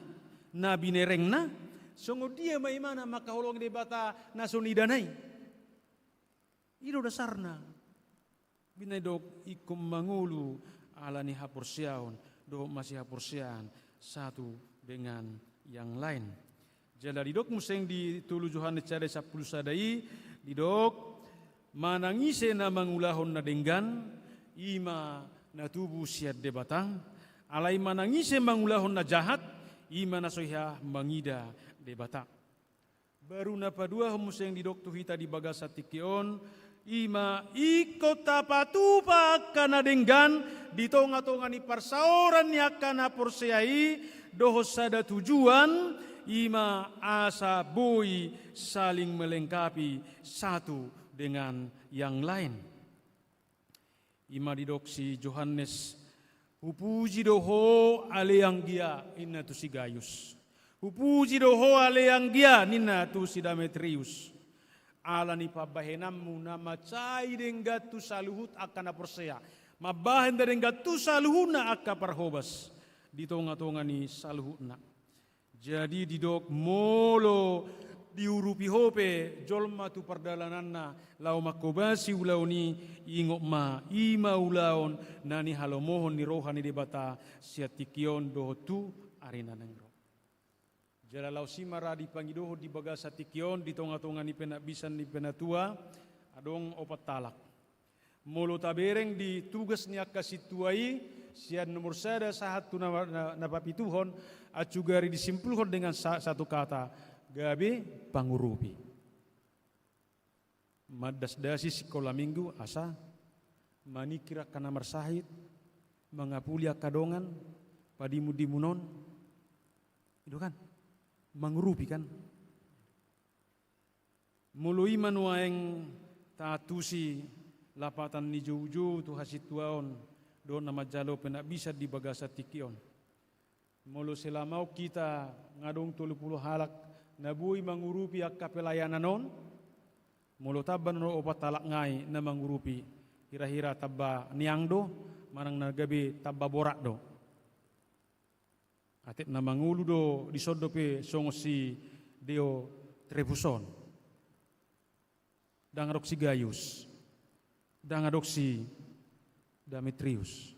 na binerengna, songon dia ma ibana mangkaholongi Debata na so nidana i. I do dasarna. Binaen didok ingkon mangolu ala ni haporseaon dohot masihaporseaan satu dengan yang lain. Jala didok muse di tolu Johannes sada sampulu sada i, didok, manang ise na mangulahon na denggan, i ma na tubu sian Debata, alai manang ise mangulahon na jahat, i ma na so hea mangida Debata. Baru na paduahon muse didok tu hita di bagasan tingki on, i ma ingkon tapatupa angka na denggan di tongatonga ni parsaoran ni angka na porsea i, dohot sada tujuan, i ma asa boi saling melengkapi satu dengan yang lain. I ma didok si Johannes, hupuji do ho ale anggia, ninna tu si Gayus. Hupuji do ho ale anggia, ninna tu si Demetrius. Ala ni pambahenanmu na mansai denggan tu saluhut angka na porsea. Mambahen na denggan tu saluhutna angka parhobas di tongatonga ni saluhutna. Jadi didok molo diurupi ho pe jolma tu pardalananna laho manghobasi ulaon i, ingot ma, i ma ulaon na nihalomohon ni roha ni Debata sian tingki on dohot tu ari na naeng ro. Jala laos i ma ra dipangidohon di bagasan tingki on di tongatonga ni penampisan ni penatua, adong opat halak. Molo tabereng di tugas ni angka sintua i, sian nomor sada sahat tu na, na, na papituhon, ancugari disimpulhon dengan sa-, satu kata, gabe pangurupi. Mandasdasi sikola minggu asa maningkir angka na marsahit, mangapuli angka dongan, padimun-dimun on. I do kan? Mangurupi kan? Molo i ma nuaeng taantusi lapatan ni joujou tu hasintuaon dohot na manjalo penak bisa di bagasan tingki on. Molo selama on hita nga adong tolu pulu halak na boi mangurupi angka pelayanan on, molo tamba na opat halak nai na mangurupi, hira-hira tamba niang do, manang na gabe tamba borat do. Atik na mangolu do dison dope songon si Diotrepus on. Ndang adong si Gayus. Ndang adong si Demetrius.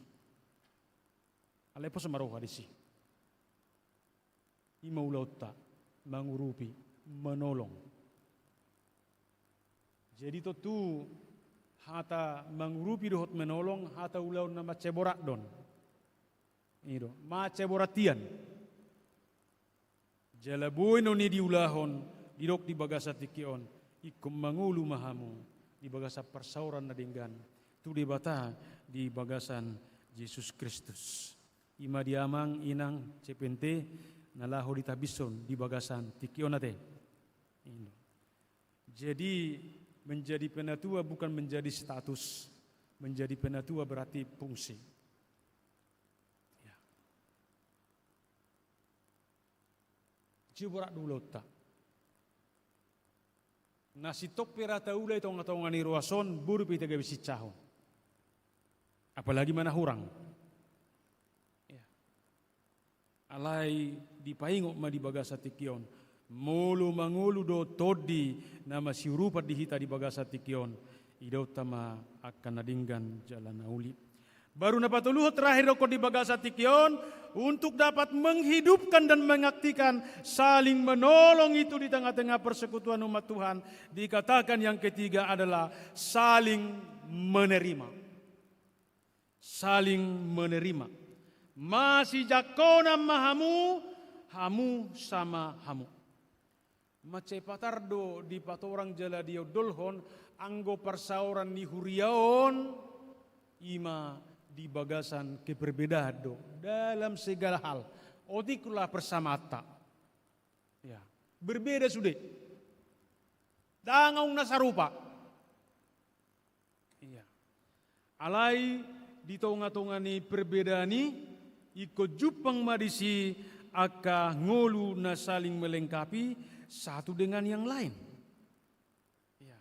Alai pos ma roha disi. I ma ulaonta, mangurupi, manolong. Jadi tontu hata mangurupi dohot manolong, hata ulaon na mansai borat do on. I do, mansai borat hian. Jala boi na on i diulahon, didok di bagasan tingki on, ingkon mangolu ma hamu di bagasan parsaoran na denggan tu Debata di bagasan Jesus Kristus. I ma di amang inang C P N T na laho ditambison di bagasan tingki on ate. I do. Jadi menjadi penatua bukan menjadi status, menjadi penatua berarti fungsi. Ya. Jia borat do ulaonta. Na sintong pe ra taula i tonga-tonga ni ruas on, boru pe hita gabe sinsahon. Apalagi manang hurang. Ya. Alai dipaingot ma di bagasan tingki on. Molo mangolu do tondi na masiurupan di hita di bagasan tingki on, idaonta ma angka na denggan jala na uli. Baru na patoluhon terakhir dohonon di bagasan tingki on, untuk dapat menghidupkan dan mengaktifkan saling menolong itu di tengah-tengah persekutuan umat Tuhan, dikatakan yang ketiga adalah saling menerima. Saling menerima. Masijangkonan ma hamu, hamu sama hamu. Mansai patar do dipatorang jala diondolhon anggo parsaoran ni huria on, i ma di bagasan keperbedaan do dalam segala hal. Otik lah persamaanta. Ya, berbeda sude. Ndang adong na sarupa. Iya. Alai di tonga-tonga ni perbedaan i, ingkon jumpang ma disi angka ngolu na saling melengkapi satu dengan yang lain. Iya.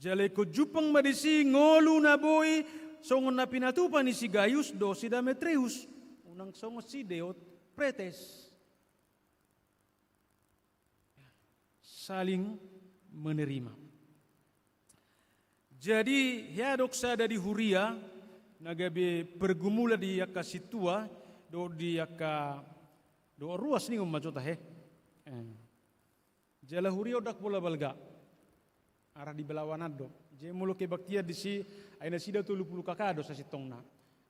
Jala ingkon jumpang ma disi ngolu na boi songon na pinatupa ni si Gayus dohot si Demetrius, unang songon si Diotrepes. Saling menerima. Jadi hea do sada di huria na gabe pergumulan di angka sintua dohot di angka, dohot ruas ningon ma jo tahe. Eh. Jala huria on ndang pola balga. Arah di balawanan do. Jadi molo kebaktian disi, ai nasida tolu pulu K K do sasintongna.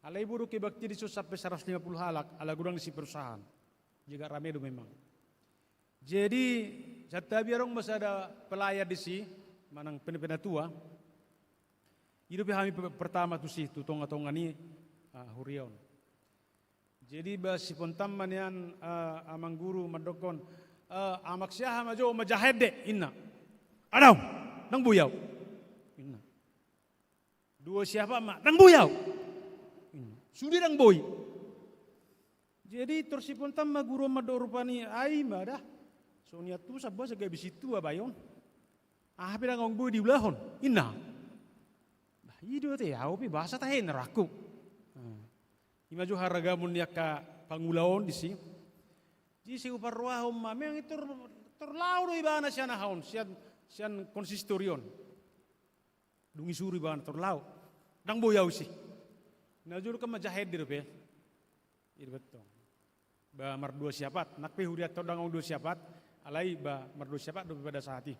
Alai boi do kebaktian disi sampe saratus lima pulu halak, ala godang disi perusahaan. Jadi agak rame do memang. Jadi santabi adong ma sada pelayan disi, manang pena-, penatua. I dope hami pe-, pertama tusi tu tonga-tonga ni, ah, huria on. Jadi ba sipontan ma nian, ah, amang guru mandokkon, ah, amak si aha ma jo, ma Jahende, inna. Adong, ndang boi au. Inna. Dua siapa ma, ndang boi au. Inna. Sude ndang boi. Jadi tor sipontan ma guru on mandok rupani, ai ma da. Songon i antusan boasa gabe sintua bayo on. Aha pe ndang adong boi diulahon, inna. Bah, i do ate, au pe boasa tahe inna rohangku. Nah, i ma jo haragamon ni angka pangula on disi. Jadi sai huparrohahon ma, memang i tor, tor laho do ibana sian aha on, sian, sian konsistori on. Dung isuru ibana tor laho. Ndang boi au disi. Na jolo kan ma Jahende dope. I do betul. Ba mardua siapat, nang pe hurianta on ndang adong dua siapat, alai ba mardua siapat dope pada saat i.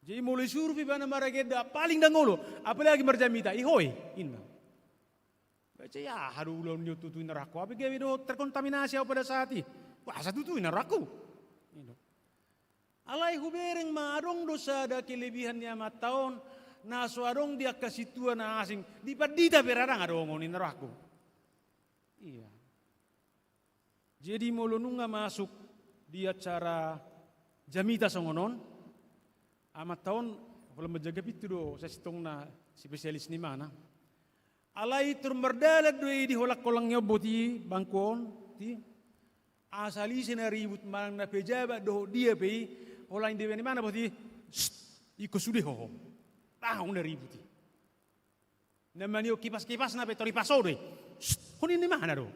Jadi molo isuru pe ibana maragenda, paling ndang olo, apalagi marjamita, i ho i, inna. Ba sai aha do ulaon ni on tutu inna rohangku, au pe gabe do terkontaminasi au pada saat i. Boasa tutu inna rohangku. Alai hubereng ma adong do sada kelebihan ni amanta on, na so adong di angka sintua na asing, di pandita pe ra ndang adong on ninna rohangku. Iya. Jadi molo nunga masuk di acara jamita songon on, amanta on, pola manjaga pintu do sasintongna spesialis ni imana. Alai tor mardalan do i di holang-holang ni on boti, bangku on, ti. Asal ise na ribut manang na pejabat dohot dia pe i, holang di imana boti, "Sst, ingkon sude ho ho." Ndang adong na ribut i. Na mangido kipas-kipasna pe tor ipas ho do i. "Sst, ho ninna imana do?"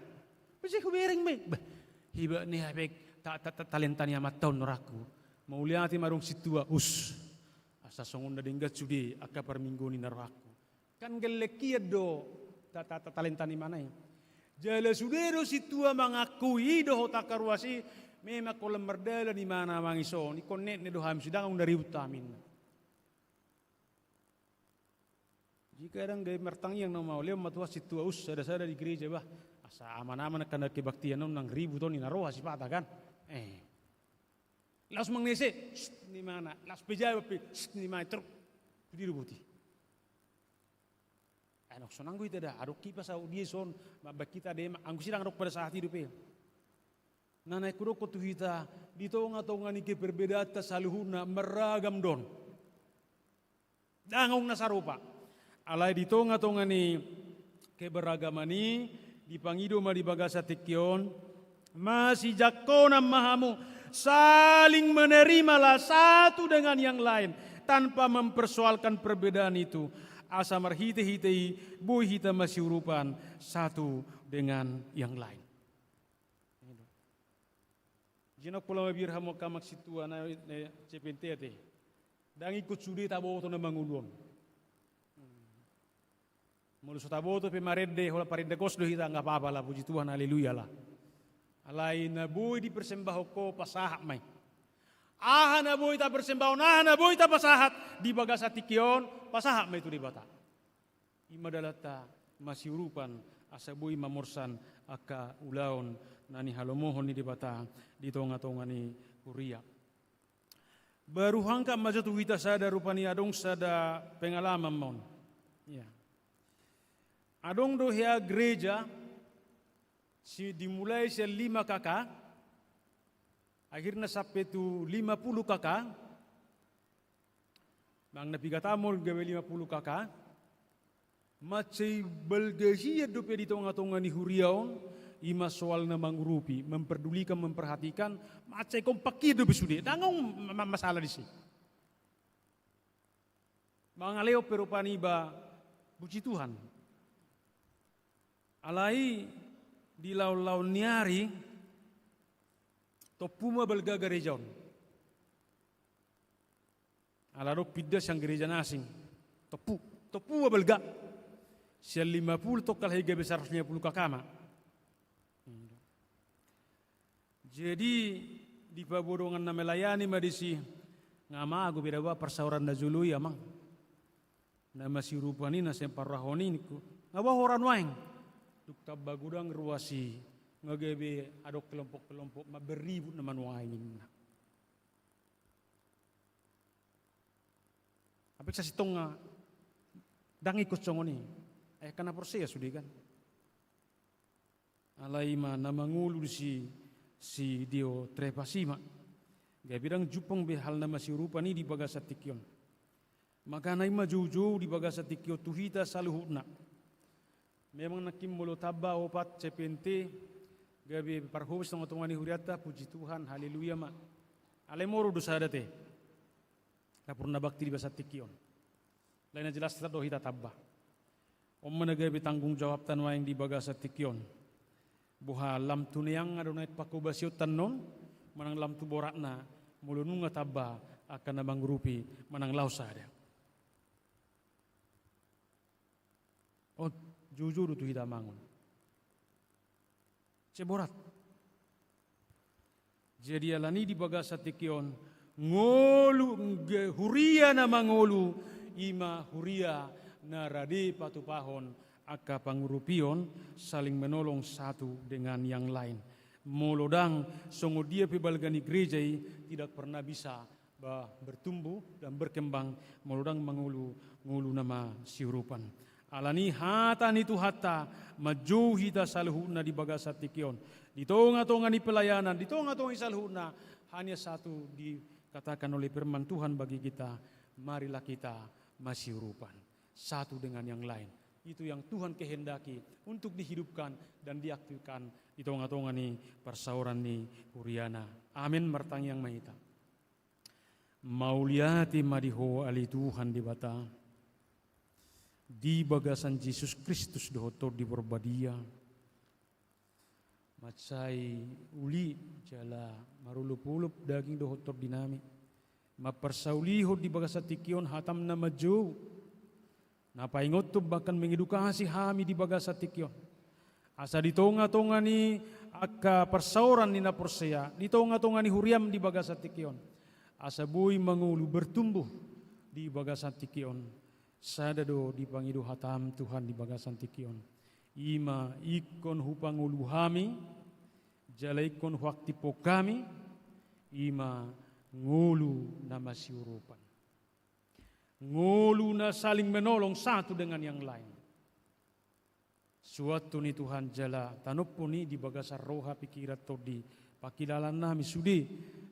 Muse hubereng ma i. Bah, hebat ni hape ta-, ta-, ta-, talenta ni amanta on rohangku. Mauliate ma adong sintua, us. Asa songon na denggan sude angka parmingguon ninna rohangku. Kan gellek hian do ta-, ta-, ta-, talenta ni imana i. Jala sude do sintua mangakui dohot angka ruas i, memang holan mardalan imana mangisoni, ingkon netnet do hami, sude ndang adong na ribut hami ninna. Jadi kadang gabe martangiang nama, lehon ma tu ahu sintua, us, sada-sada di gereja bah. Asa aman-aman angka na kebaktian on, ndang ribut on ninna roha sipata kan. Eh. Laos manang na ise, "Sst, ninna imana." Laos pejabat pe, "Sst, ninna imana." Terus tu dia do boti. Ai nangkok songon i hita da, adong kipas ahu dia son, mambaen hita da, anggo sude ndang adong pada saat i dope. Na naeng hudokkon tu hita, di tonga-tonga ni keperbedaanta saluhutna marragam do on. Ndang adong na sarupa. Alai di tonga-tonga ni keberagaman i, dipangido ma di bagasan tingki on, masijangkonan ma hamu, saling menerimalah satu dengan yang lain, tanpa mempersoalkan perbedaan itu. Asa marhite-hite i, boi hita masiurupan satu dengan yang lain. Jadi nangkok pola mabiar hamu angka amang sintua na, na C P N T ate. Ndang ingkon sude taboto na mangolu on. Molo so taboto pe marende, holan parende gos do hita, nggak apa-apa lah, puji Tuhan, haleluya lah. Alai na boi dipersembahon ho, pasahat ma i. Aha na boi tapersembahon, aha na boi tapasahat di bagasan tingki on, pasahat ma i tu Debata. I ma dalanta masiurupan asa boi mamorsan angka ulaon na nihalomohon ni Debata di tonga-tonga ni huria. Baru hangkat ma jo tu hita sada, rupani adong sada pengalaman ma on. Ya. Adong do hea gereja, si, dimulai sian lima K K, akhirna sampe tu lima puluh K K, manang na piga taon gabe lima puluh K K, mansai balga hian dope di tonga-tonga ni huria on, i ma soal na mangurupi, memperdulikan, memperhatikan, mansai kompak hian dope sude, ndang adong ma-, ma-, masalah disi. Mangalehon pe rupani iba, puji Tuhan. Alai di laon-laon ni ari, tompu ma balga gareja on. Ala adong pinda sian gereja na asing. Tompu, tompu ma balga. Sian lima puluh tongka lahi gabe saratus lima puluh K K ma. Jadi, dipaboa dongan na melayani ma disi, nga mago be da ba parsaoran na jolo i, amang. Na masiurupan i na sian parrohahon i ningku. Nga ba hora nuaeng. Dung tamba godang ruas i, nga gabe adong kelompok-kelompok, ma beribut nama nuaeng ninna. Apek sasintongna ndang ingkon songon i. Ai angka na porsea sude kan. Alai ma na mangolu disi si Diotrefas i ma. Gabe ndang jumpang be hal na masiurupan i di bagasan tingki on. Makana i ma joujou di bagasan tingki on tu hita saluhutna. Memang nangkin molo tamba opat C P N T, gabe parhobas tonga-tonga ni hurianta, puji Tuhan, haleluya ma. Alai moru do sada te. Dapur na bakti di bagasan tingki on. Lain na jelas tetap do hita tamba. On ma na gabe tanggung jawabta nuaeng di bagasan tingki on. Boha lam tu neang do na panghobasionta annon, manang lam tu boratna, molo nunga tamba angka na mangurupi manang laho sada. On, joujou do tu hita amang on. Sai borat. Jadi alani di bagasan tingki on, ngolu, ngge-, huria na mangolu, i ma huria na rade patupahon angka pangurupion, saling menolong satu dengan yang lain. Molo ndang songon dia pe balga ni gereja i, tidak pernah bisa ba bertumbuh dan berkembang, molo ndang mangolu ngolu na masiurupan. Alani hata ni Tuhanta, manjou hita saluhutna di bagasan tingki on. Di tonga-tonga ni pelayanan, di tonga-tonga ni saluhutna, hanya satu dikatakan oleh firman Tuhan bagi kita, marilah kita masiurupan satu dengan yang lain. Itu yang Tuhan kehendaki untuk dihidupkan dan diaktifkan di tonga-tonga ni parsaoran ni huriaNa. Amin. Martangiang ma hita. Mauliate ma di Ho ale Tuhan Debata, di bagasan Jesus Kristus dohot Tondi Porbadia, mansai uli jala marolop-olop daging dohot tondinami, mamparsaulihon di bagasan tingki on hataM na manjou, na paingothon bahkan mengedukasi hami di bagasan tingki on. Asa di tonga-tonga ni angka parsaoran ni na porsea, di tonga-tonga ni huriaM di bagasan tingki on, asa boi mangolu bertumbuh di bagasan tingki on. Sada do dipangido hataM Tuhan di bagasan tingki on. I ma ingkon hupangolu hami, jala ingkon huaktifhon hami, i ma ngolu na masiurupan. Ngolu na saling menolong satu dengan yang lain. Suanhon i Tuhan jala tanophon i di bagasan roha, pikiran, tondi, pangkilalaannami sude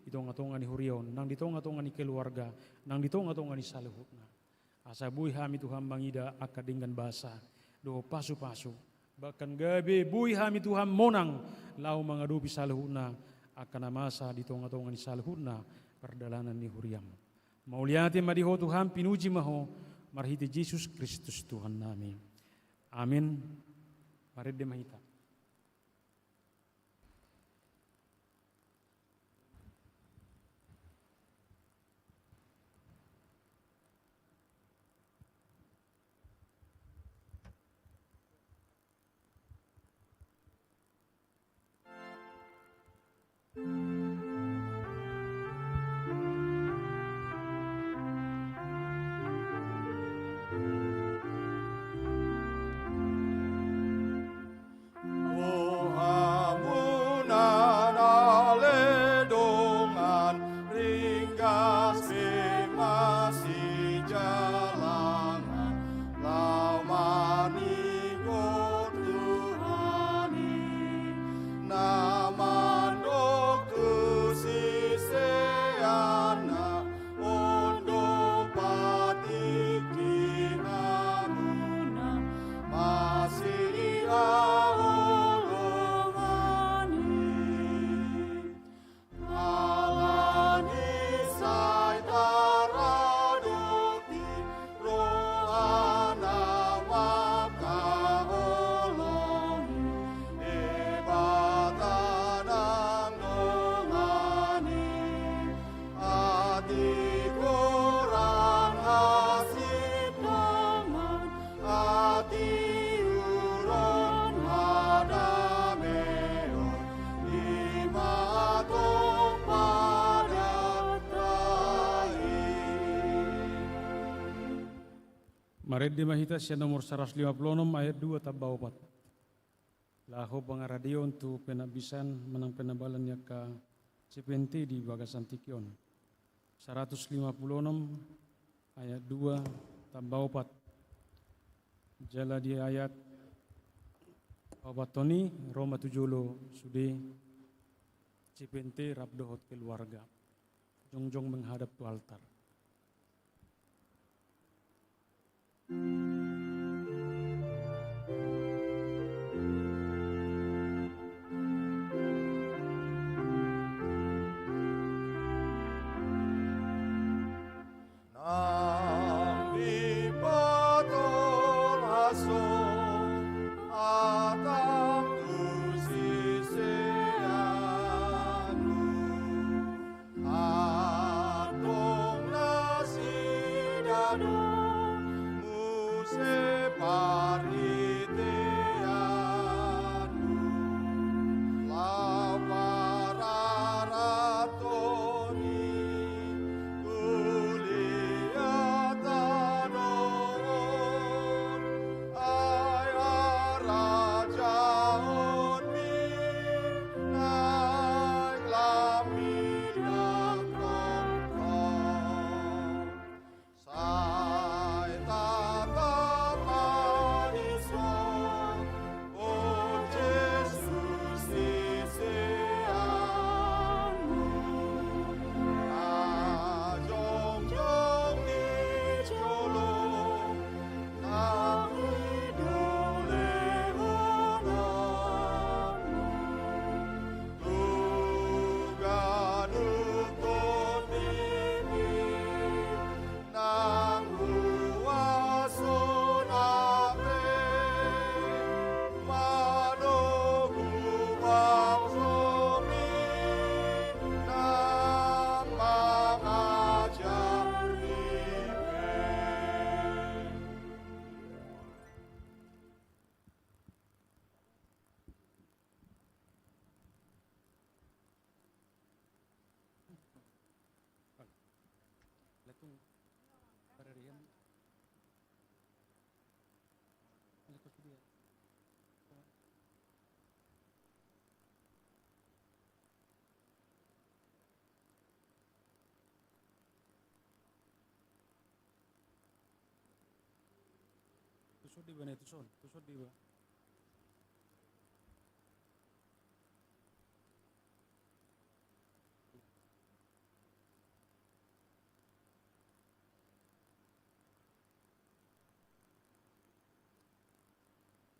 di tonga-tonga ni huria on, nang di tonga-tonga ni keluarga, nang di tonga-tonga ni saluhutna. Asa boi hami Tuhan mangida angka denggan basa dohot pasu-pasu, bahkan gabe boi hami Tuhan monang laho mangadopi saluhutna angka na masa di tonga-tonga ni saluhutna pardalanan ni huriaM. Mauliate ma di Ho Tuhan, pinuji ma Ho, marhite Jesus Kristus Tuhannami. Amin. Marende ma hita. Rohamuna na le dongan, ringgas pe masijalangan, laho maningot Tuhan i, na mandok tu siseanna, on do patingki hamuna masihaholongan i. Alani sai taradophon rohana mangkaholongi Debata nang dongan i. Hatigoran, hasintongan, hatiuron, hadameon, i ma tong padanta i. Marende ma hita sian nomor saratus lima pulu onom ayat dua tamba opat. Laho pangaradeon tu penambisan manang penabalan ni angka C P N T di bagasan tingki on. Saratus lima pulu onom ayat dua tamba opat. Jala di ayat paopathon i ro ma tu jolo sude C P N T rap dohot keluarga. Jongjong menghadap tu altar. Nang dipatolhashon hataM tu siseanMu, antong Tuson di bane, tuson, tuson di ba.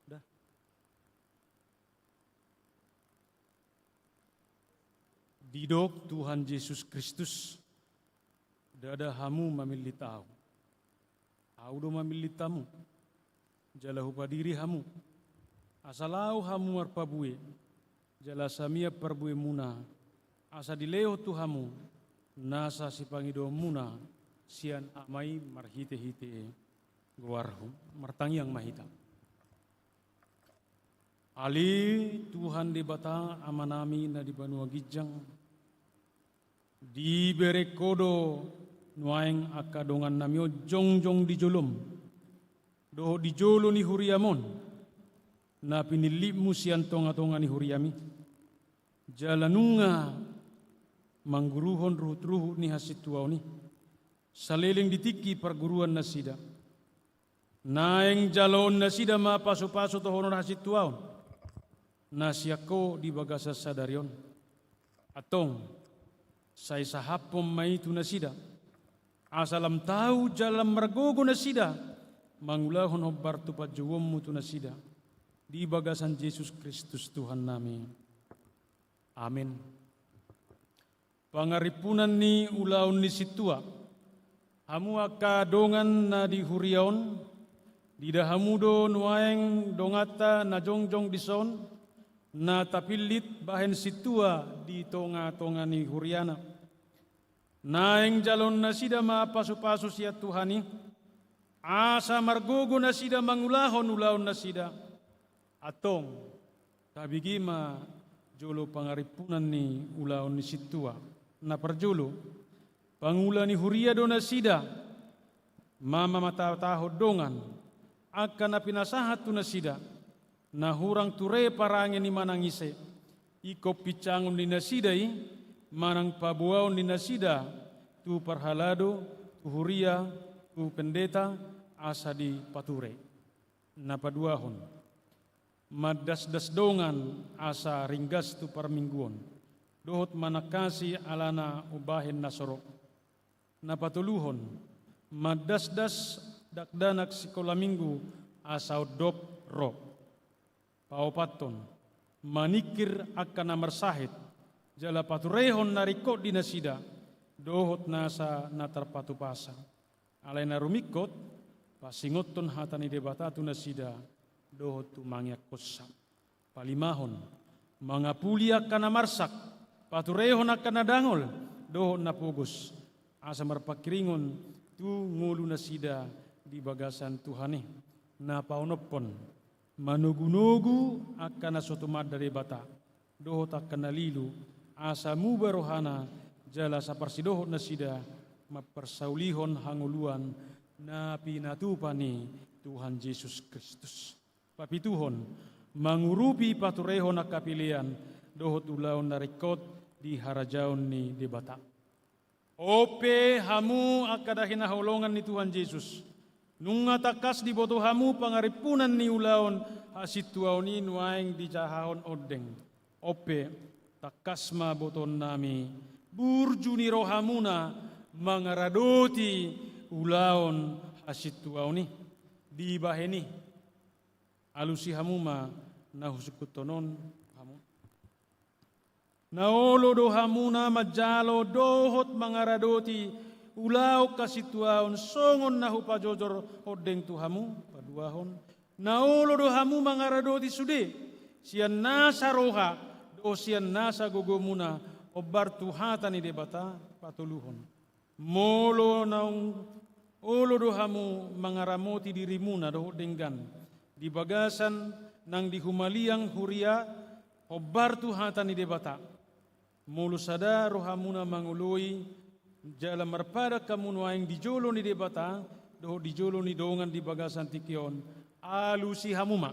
Dah. Didok Tuhan Jesus Kristus, ndada hamu mamillit Ahu. Ahu do mamillit hamu, jala Hupadiri hamu, asa laho hamu marparbue, jala asa mian parbuemuna, asa dilehon tu hamu nasa sipangidoanmuna sian Ama i marhitehite goarHu. Martangiang ma hita. Ale Tuhan Debata Amanami na di banua ginjang, dibereng Ho do nuaeng angka dongannami on jongjong di joloM, dohot di jolo ni huriaM on, na pinillitMu sian tongatonga ni huriaMi, jala nunga mangguruhon ruhutruhut ni hasintuaon i, saleleng di tingki parguruan nasida. Naeng jaloon nasida ma pasupasu tohonon hasintuaon na sian Ho di bagasan sadari on. Antong, sai sahaphon ma i tu nasida, asa lam tau jala lam margogo nasida mangulahon hombar tu panjouonMu tu nasida, di bagasan Jesus Kristus Tuhannami. Amen. Pangarimpunan ni ulaon ni sintua. Hamu angka dongan na di huria on, diida hamu do nuaeng donganta na jongjong dison, na tapillit bahen sintua di tongatonga ni huriana. Naeng jaloon nasida ma pasupasu sian Tuhan i, asa margogo nasida mangulahon ulaon nasida. Antong, tabege ma jolo pangarimpunan ni ulaon ni sintua. Na parjolo, pangula ni huria do nasida, mamamatahon dongan, angka na pinasahat tu nasida, na hurang ture parange ni manang ise, ingkon pincangon ni nasida i, manang paboaon ni nasida, tu parhalado, tu huria, tu pendeta, asa dipature. Na paduahon, mandasdas dongan asa ringgas tu parmingguon, dohot manangkasi alana umbahen na so ro. Na patoluhon, mandasdas dakdanak sikola minggu asa ondop ro. Paopathon, maningkir angka na marsahit, jala paturehon na ringkot di nasida, dohot nasa na tarpatupasa. Alai na rumingkot, pasingothon hata ni Debata tu nasida, dohot tu mangeakhonsa. Palimahon, mangapuli angka na marsak, paturehon angka na dangol, dohot na pogos, asa marpangkiringon tu ngolu nasida di bagasan Tuhan i. Na paonomhon, manogunogu angka na so tumanda Debata, dohot angka na lilu, asa muba rohana, jala saparsidohot nasida, mamparsaulihon hangoluan na pinatupa ni Tuhan Jesus Kristus. Papituhon, mangurupi paturehon angka pelean, dohot ulaon na ringkot di harajaon ni Debata. On pe hamu angka dahi na hinaholongan ni Tuhan Jesus. Nunga tangkas diboto hamu pangarimpunan ni ulaon hasintuaon i nuaeng dijahahon ondeng. On pe, tangkas ma botoonnami, burju ni rohamuna mangaradoti ulaon hasintuaon i. Dibahen i, alusi hamu ma na husungkunhon on hamu. Na olo do hamuna manjalo dohot mangaradoti ulaon hasintuaon songon na hupajojor ondeng tu hamu, paduahon. Na olo do hamu mangaradoti sude, sian nasa roha, dohot sian nasa gogomuna, hombar tu hata ni Debata, patoluhon. Molo naung olo do hamu mangaramoti dirimuna dohot denggan, di bagasan nang di humaliang huria hombar tu hata ni Debata. Molo sada rohamuna mangoloi jala marpadan hamu nuaeng di jolo ni Debata dohot di jolo ni dongan di bagasan tingki on, alusi hamu ma.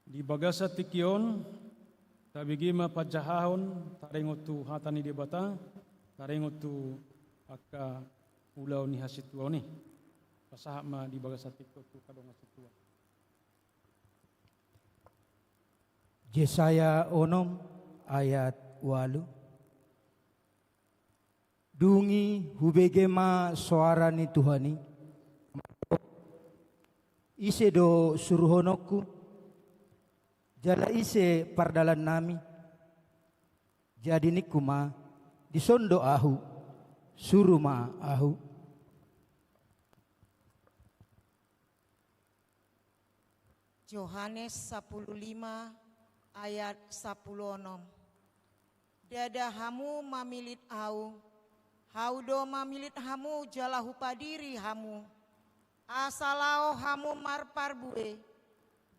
Di bagasan tingki on, tabege ma panjahahon taringot tu hata ni Debata, taringot tu angka ulaon ni hasintuaon i. Pasahat ma di bagasan tingki on tu angka dongan sintua. Jesaya onom ayat ualu. Dung i hubege ma soara ni Tuhan i: Ise do suruhononku? Jala ise pardalannami? Jadi ningku ma: Dison do ahu, suru ma ahu. Johannes sampulu lima ayat sampulu onom. Ndada hamu mamillit ahu, ahu do mamillit hamu jala hupadiri hamu, asa laho hamu marparbue,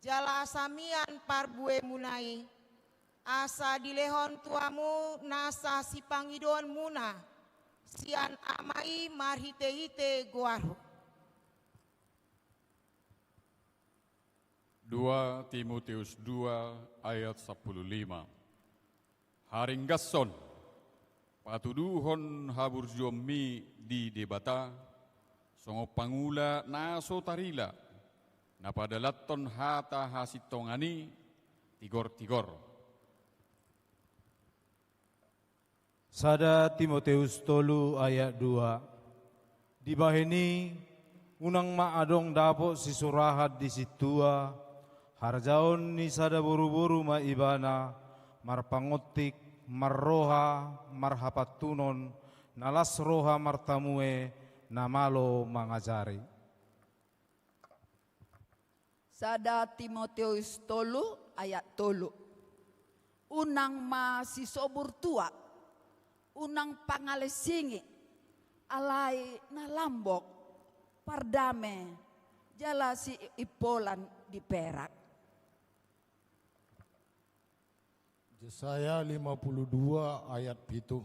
jala asa mian parbuemuna i, asa dilehon tu hamu nasa sipangidoonmuna sian Ama i marhitehite goarhu. Dua Timoteus dua ayat sampulu lima. Haringgashon, patuduhon haburjuonmi di Debata, songon pangula na so tarila, na padalanhon hata hasintongan i tigor-tigor. Sada Timoteus tolu ayat dua. Dibahen i, unang ma adong dapot sisurahan di sintua, harjaon ni sada boruboru ma ibana, marpangontik, marroha, marhapantunon, na las roha martamue, na malo mangajari. Sada Timoteus tolu ayat tolu. Unang ma sisobur tua, unang pangalensingi, alai na lambok, pardame, jala siimpolan di perak. Jesaya lima pulu dua ayat pitu.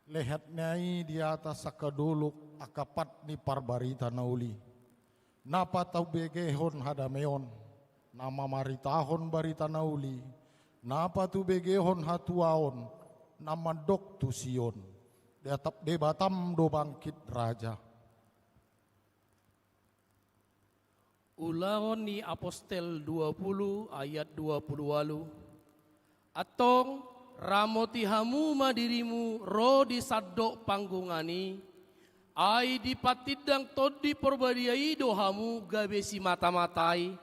Lehatna i di atas angka dolok angka pat ni parbarita na uli, na patubegehon hadameon, na mamaritahon barita na uli, na patubegehon hatuaon, na mandok tu Sion: Debat-, Debatam do bangkit raja. Ulaon ni Apostel dua pulu ayat dua pulu ualu. Antong, ramoti hamu ma dirimu ro di sandok panggungan i, ai dipatindang Tondi Parbadia i do hamu gabe simatamatai,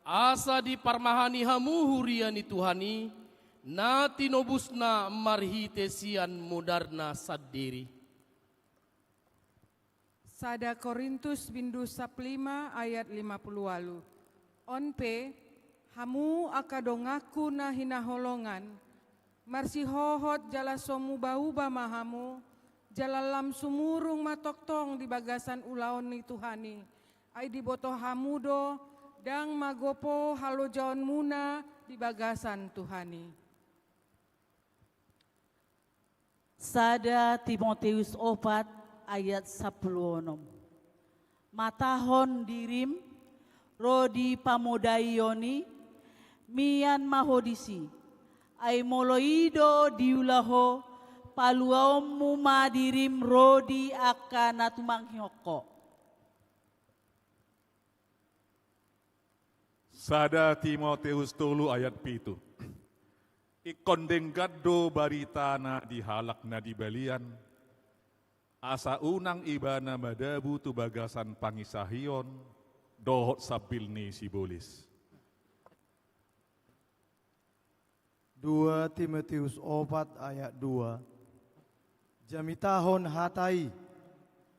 asa diparmahani hamu huria ni Tuhan i, na tinobusna marhite sian mudarna sandiri. Sada Korintus bindu sampulu lima ayat lima pulu ualu. On pe, hamu angka donganku na hinaholongan, marsihohot jala so mubauba ma hamu, jala lam sumurung ma tongtong di bagasan ulaon ni Tuhan i, ai diboto hamu do, ndang magopo halojaonmuna di bagasan Tuhan i. Sada Timoteus opat ayat sampulu onom. Matahon dirim ro di pamodaion i, mian ma ho disi, ai molo i do diula ho, paluaonmu ma dirim ro di angka na tumangihon ho. Sada Timoteus tolu ayat pitu. Ingkon denggan do baritana di halak na di balian, asa unang ibana madabu tu bagasan pangisahion dohot sambil ni sibolis. Dua Timoteus opat ayat dua. Jamitahon hata i,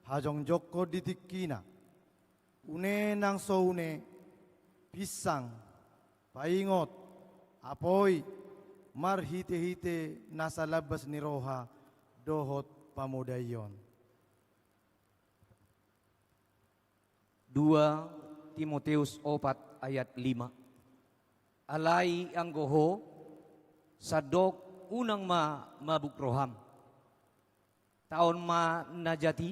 hajongjongkon di tingkina, une nang so une, pinsang, paingot, apoi, marhitehite nasa lambas ni roha dohot pamodaion. Dua Timoteus opat ayat lima. Alai anggo ho, sandok unang ma mabuk roham. Taon ma na jat i,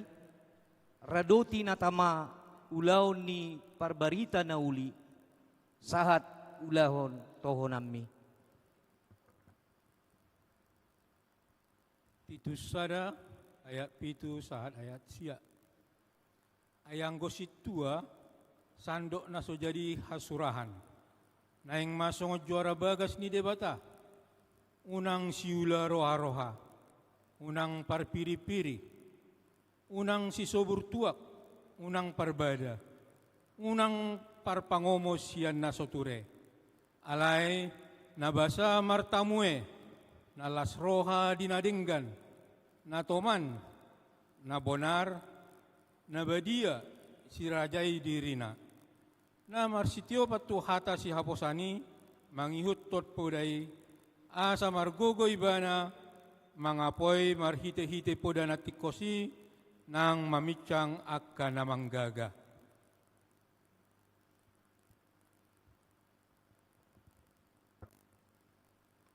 radoti na tama ulaon ni parbarita na uli, sahat ulahon tohonanmi. Titus sada ayat pitu sahat ayat sia. Ai anggo sintua, sandok na so jadi hasurahan, naeng ma songon juara bagas ni Debata. Unang siula roha-roha, unang parpiri-piri, unang sisobur tuak, unang parbada, unang parpangomo sian na so ture. Alai na basa martamue, na las roha di na denggan, na toman, na bonar, na badia sirajai dirina, na marsitiopan tu hata sihaposan i, mangihuthon poda i, asa margogo ibana mangapoi marhite-hite poda na tingkos i, nang maminsang angka na manggaga.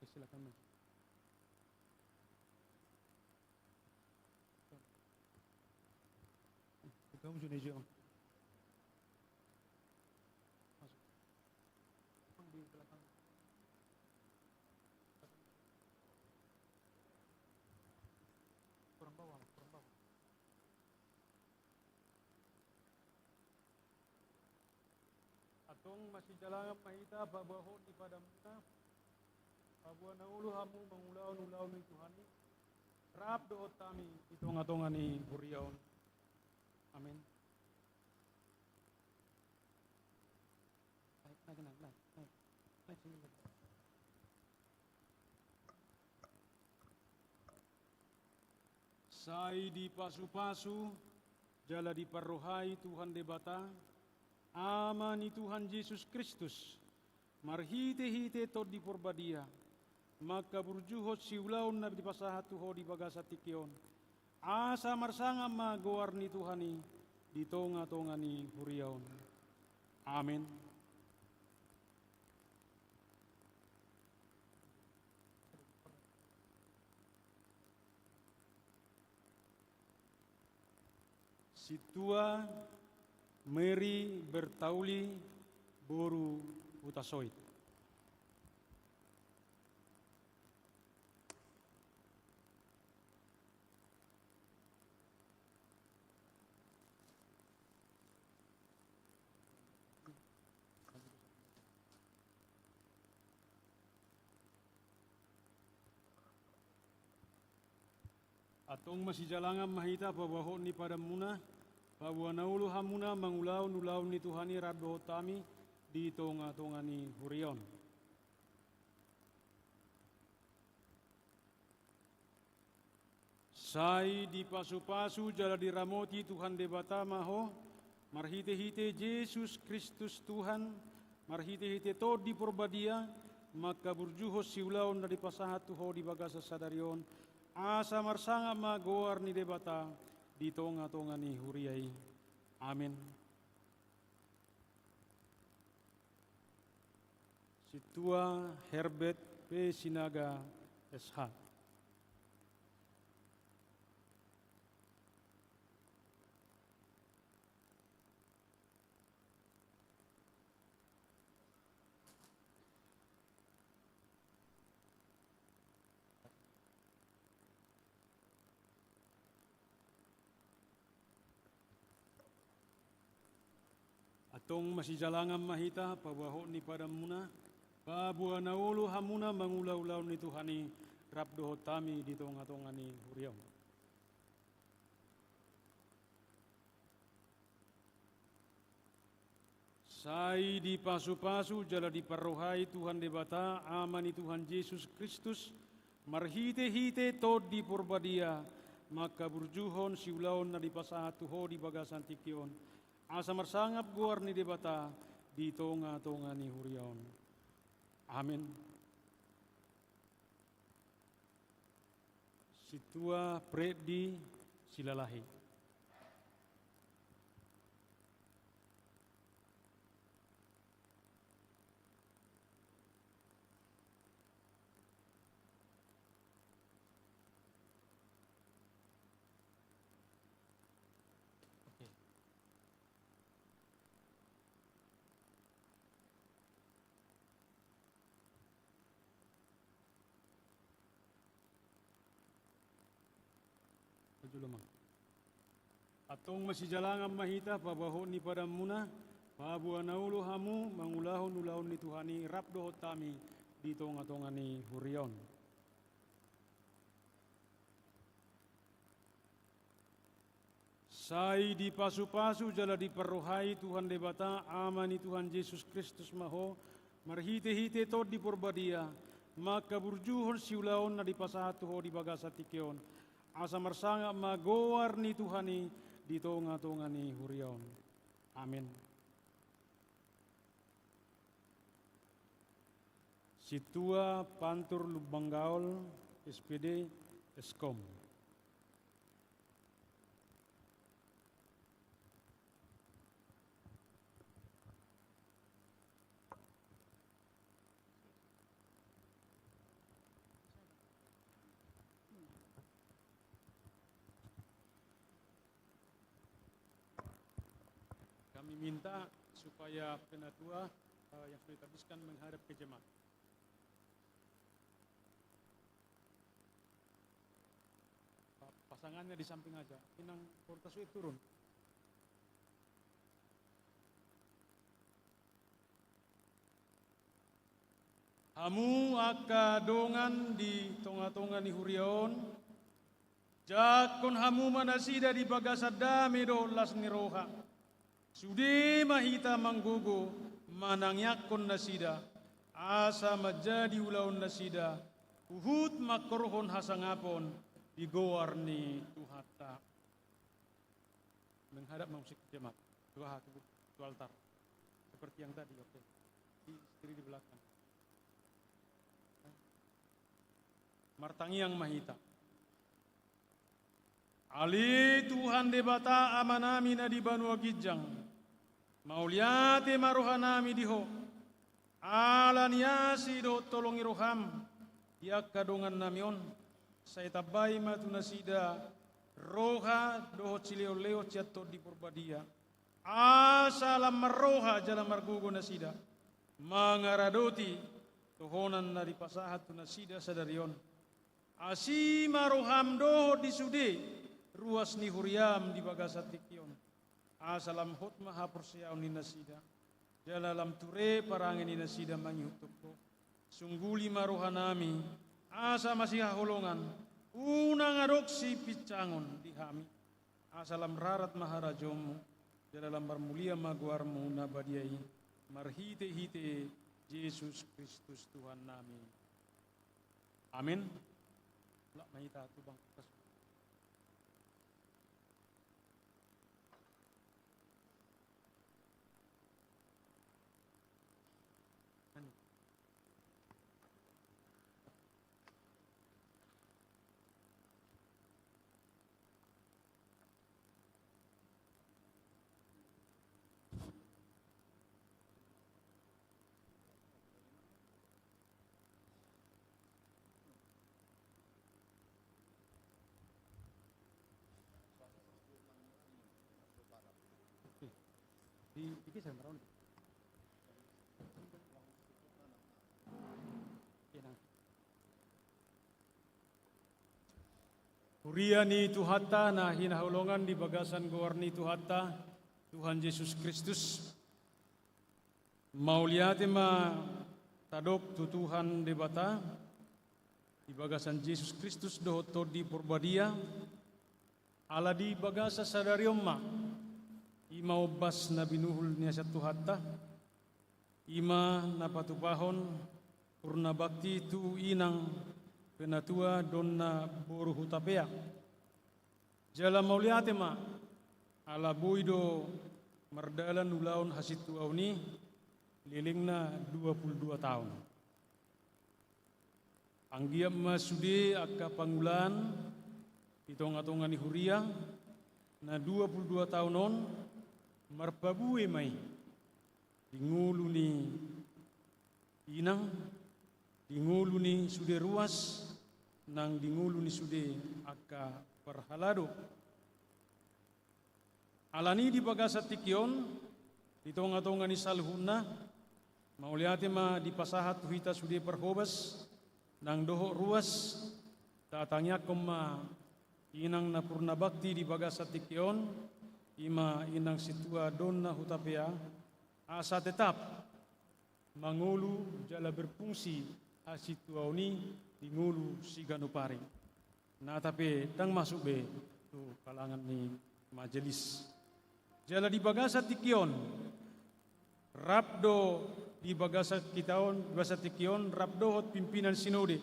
Silakan, Mas. Kamu sudah jawab. Masuk. Di belakang. Kurang bawah, kurang bawah. Antong masijalangan ma hita paboahon ni padanmuna, paboa na olo hamu mangulahon ulaon ni Tuhan i, rap dohot hami di tonga-tonga ni huria on. Amin. Naik, naik, naik, naik, naik. Naik sini. Sai dipasu-pasu jala diparrohai Tuhan Debata, Ama ni Tuhan Jesus Kristus, marhite-hite Tondi Porbadia, mangkaburjuhon siulaon na dipasahat tu ho di bagasan tingki on, asa marsangap ma goar ni Tuhan i di tonga-tonga ni huria on. Amin. Sintua Mary Bertauli boru Hutasoit. Antong masijalangan ma hita paboahon ni padanmuna, paboa na olo hamuna mangulahon ulaon ni Tuhan i rap dohot hami di tonga-tonga ni huria on. Sai dipasu-pasu jala diramoti Tuhan Debata ma ho, marhite-hite Jesus Kristus Tuhan, marhite-hite Tondi Porbadia, mangkaburjuhon siulaon na dipasahat tu ho di bagasan sadari on, asa marsangap ma goar ni Debata di tonga-tonga ni huria i. Amin. Sintua Herbert P. Sinaga, S H. Antong masijalangan ma hita paboahon ni padanmuna, paboa na olo hamuna mangula ulaon ni Tuhan i rap dohot hami di tonga-tonga ni huria on. Sai dipasu-pasu jala diparrohai Tuhan Debata, Ama ni Tuhan Jesus Kristus, marhite-hite Tondi Porbadia, mangkaburjuhon siulaon na dipasahat tu ho di bagasan tingki on, asa marsangap goar ni Debata di tonga-tonga ni huria on. Amin. Sintua Freddy Silalahi. Jolo ma. Antong masijalangan ma hita paboahon ni padanmuna, paboa na olo hamu mangulahon ulaon ni Tuhan i rap dohot hami di tonga-tonga ni huria on. Sai dipasupasu jala diparrohai Tuhan Debata, Ama ni Tuhan Jesus Kristus ma ho, marhite-hite Tondi Porbadia, mangkaburjuhon siulaon na dipasahat tu ho di bagasan tingki on, asa marsangap ma goar ni Tuhan i di tonga-tonga ni huria on. Amen. Sintua Pantur Lumban Gaol, S P D, Skom. Kami minta supaya penatua, eh, yang sudah ditabiskan menghadap ke jemaat. Pa-, pasangannya di samping aja. Inang, portas itu turun. Hamu angka dongan di tonga-tonga ni huria on, jangkon hamu ma nasida di bagasan dame dohot las ni roha. Sude ma hita manggogo manangiangkon nasida, asa manjadi ulaon nasida huhut mangkorhon hasangapon di goar ni Tuhanta. Menghadap ma musik jemaat. Tu aha, tu, tu altar. Seperti yang tadi, oke. Di, istri di belakang. Martangiang ma hita. Ale Tuhan Debata Amanami na di banua ginjang, mauliate ma rohanami di Ho, ala ni asi dohot holong ni roham di angka dongannami on, sai tambai ma tu nasida roha dohot silehon-lehon sian Tondi Porbadia, asa lam marroha jala margogo nasida mangaradoti tohonan na dipasahat tu nasida sadari on. Asi ma roham dohot di sude ruas ni huriam di bagasan tingki on. Asa lam hot ma haporseaon ni nasida, jala lam ture parange ni nasida mangihuthon Ho. Sungguli ma rohanami, asa masihaholongan, unang adong sipincangon di hami. Asa lam rarat ma harajaonmu, jala lam marmulia ma goarmu na badia i, marhite-hite Jesus Kristus Tuhannami. Amin. Mulak ma hita tu bangku. Di, di kisah merau ni. Huria ni Tuhanta na hinaholongan di bagasan goar ni Tuhanta, Tuhan Jesus Kristus. Mauliate ma tadok tu Tuhan Debata, di bagasan Jesus Kristus dohot Tondi Porbadia, ala di bagasan sadari on ma, i ma ombas na binuhul ni sian Tuhanta, i ma na patupahon purnabakti tu inang penatua dohot na boru Hutapea. Jala mauliate ma, ala boi do mardalan ulaon hasintuaon i, lelengna dua pulu dua taon. Anggiat ma sude angka pangulaan di tonga-tonga ni huria, na dua pulu dua taon on, marpabue ma i di ngolu ni inang, di ngolu ni sude ruas, nang di ngolu ni sude angka parhalado. Alani di bagasan tingki on, di tonga-tonga ni saluhutna, mauliate ma dipasahat tu hita sude parhobas, nang dohot ruas, tatangiangkon ma Inang na purna bakti di bagasan tingki on, i ma inang sintua Donna Hutapea, asa tetap mangolu jala berfungsi hasintuaon i di ngolu siganup ari. Nata pe ndang masuk be tu kalangan ni majelis. Jala di bagasan tingki on, rap do di bagasan hita on, bagasan tingki on, rap dohot pimpinan sinode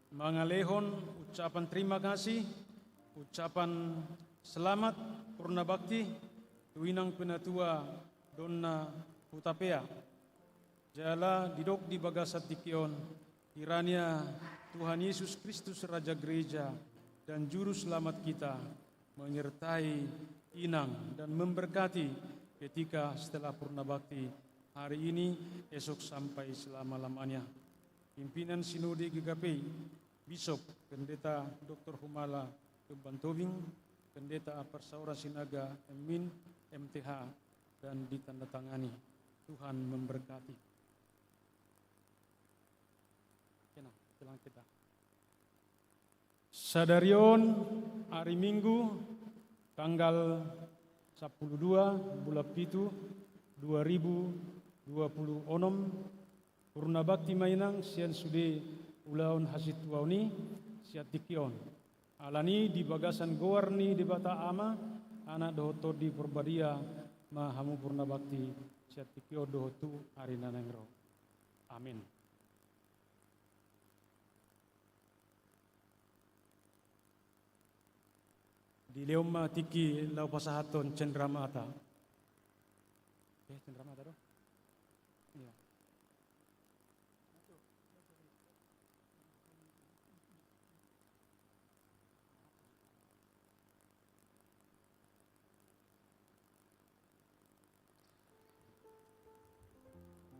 mangalehon ucapan terima kasih, ucapan selamat purna bakti tu inang penatua Donna Hutapea. Jala didok di bagasan tingki on, kiranya Tuhan Yesus Kristus, Raja Gereja dan Juru Selamat kita, menyertai inang dan memberkati ketika setelah purna bakti hari ini, esok sampai selama-lamanya. Pimpinan Sinode G K P I, Bisop, Pendeta Doktor Humala Tumbantobing, Pendeta Persaoran Sinaga M Min, M T H, dan ditandatangani. Tuhan memberkati. Oke, nah, silang kita. Sadari on, ari Minggu, tanggal sampulu dua bulan pitu dua ribu dua pulu onom, purna bakti ma inang sian sude ulaon hasintuaon i sian tingki on. Alani di bagasan goar ni Debata Ama, Anak dohot Tondi Porbadia ma hamu purna bakti sian tingki on dohot tu ari na naeng ro. Amin. Dilehon ma tingki laho pasahathon cendramata. Eh, cendramata do? Iya.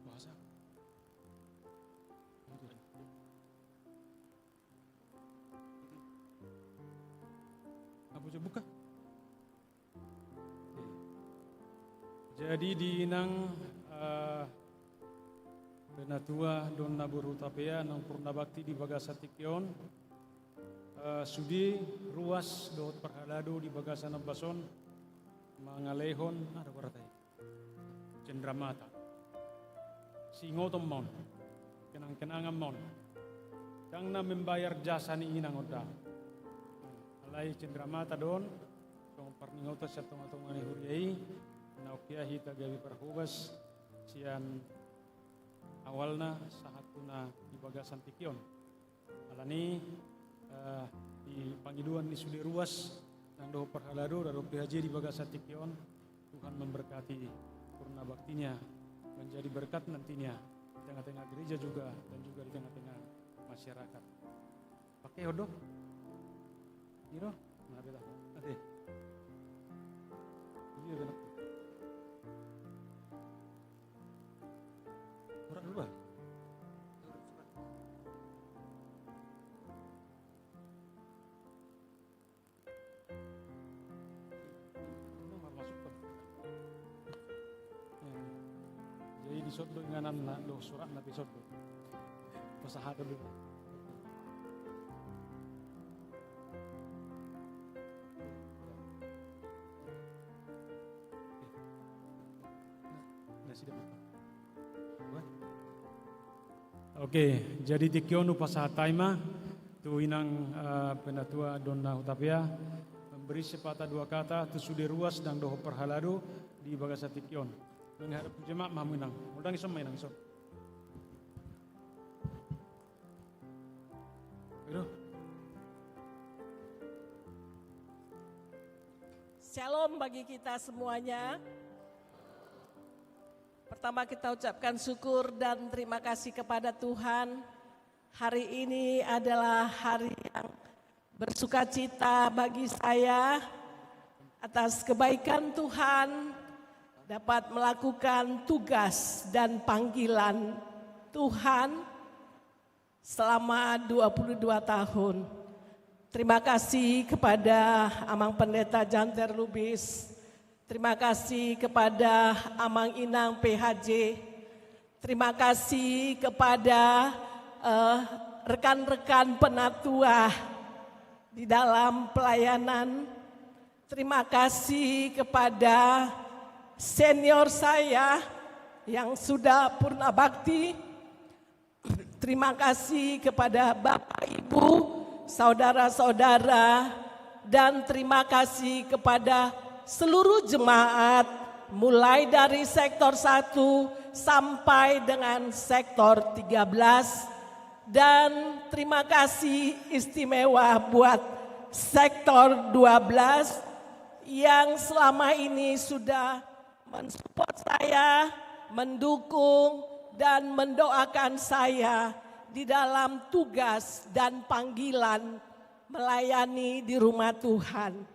Bahasa. Apa coba buka? Oke. Jadi di inang, eh, penatua Donna Boru Hutapea naung purna bakti di bagasan tingki on, eh, sude ruas dohot parhalado di bagasan ombas on mangalehon, ah, ada gua ratai. Cendramata. Siingoton ma on. Kenang-kenangan ma on. Ndang na membayar jasa ni inang on da. Alai cendramata do on, songon parningotan sian tonga-tonga ni huria i, na ungkap hita gabe parhobas sian awalna sahat tu na di bagasan tingki on. Alani, eh, di pangidoan ni sude ruas, nang dohot parhalado, dohot P H J di bagasan tingki on, Tuhan memberkati purna baktinya, menjadi berkat nantinya di tengah-tengah gereja juga, dan juga di tengah-tengah masyarakat. Pakai hodo? Iro? Nah, beda. Ade. Iya, beda. Orang dua. Jadi di sot do inganan na do surat na di sot do. Pasahat do. Oke, jadi tingki on hupasahat hami ma tu inang, eh, penatua Donna Hutapea, memberi sepatah dua kata tu sude ruas nang dohot parhalado di bagasan tingki on. Menghadap tu jemaat ma hamu inang. Undang ison ma inang ison. Aduh. Shalom bagi kita semuanya. Pertama, kita ucapkan syukur dan terima kasih kepada Tuhan. Hari ini adalah hari yang bersukacita bagi saya atas kebaikan Tuhan, dapat melakukan tugas dan panggilan Tuhan selama dua puluh dua tahun. Terima kasih kepada Amang Pendeta Janter Lubis. Terima kasih kepada Amang Inang P H J. Terima kasih kepada, eh, rekan-rekan penatua di dalam pelayanan. Terima kasih kepada senior saya yang sudah purna bakti. Terima kasih kepada Bapak, Ibu, saudara-saudara, dan terima kasih kepada seluruh jemaat, mulai dari sektor satu sampai dengan sektor tiga belas. Dan terima kasih istimewa buat sektor dua belas yang selama ini sudah mensupport saya, mendukung, dan mendoakan saya di dalam tugas dan panggilan melayani di rumah Tuhan.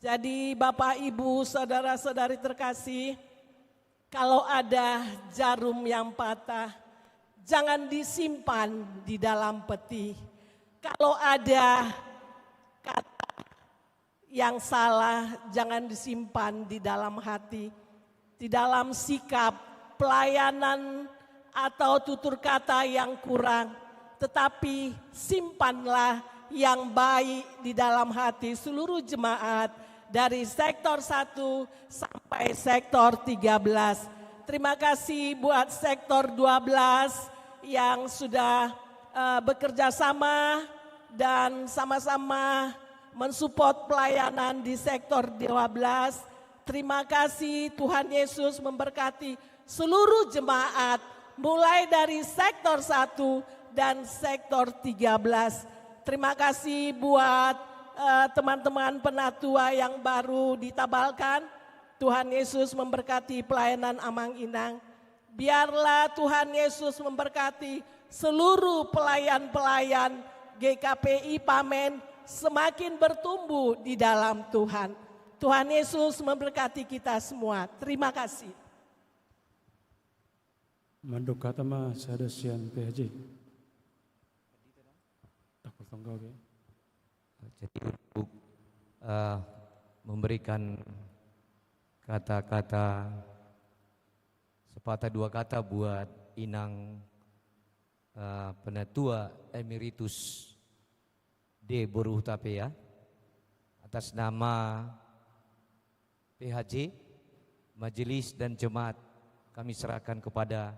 Jadi, Bapak, Ibu, saudara-saudari terkasih, kalau ada jarum yang patah, jangan disimpan di dalam peti. Kalau ada kata yang salah, jangan disimpan di dalam hati, di dalam sikap pelayanan atau tutur kata yang kurang, tetapi simpanlah yang baik di dalam hati seluruh jemaat dari sektor satu sampai sektor tiga belas. Terima kasih buat sektor dua belas yang sudah, eh, bekerja sama dan sama-sama mensupport pelayanan di sektor dua belas. Terima kasih, Tuhan Yesus memberkati seluruh jemaat, mulai dari sektor satu dan sektor tiga belas. Terima kasih buat, eh, teman-teman penatua yang baru ditabalkan. Tuhan Yesus memberkati pelayanan Amang Inang. Biarlah Tuhan Yesus memberkati seluruh pelayan-pelayan G K P I Pamen semakin bertumbuh di dalam Tuhan. Tuhan Yesus memberkati kita semua. Terima kasih. Mandok hata ma sada sian P H J. Jadi untuk, eh, memberikan kata-kata, sepatah dua kata buat Inang, eh, Penatua Emeritus D Boru Hutapea, atas nama P H J, majelis dan jemaat, kami serahkan kepada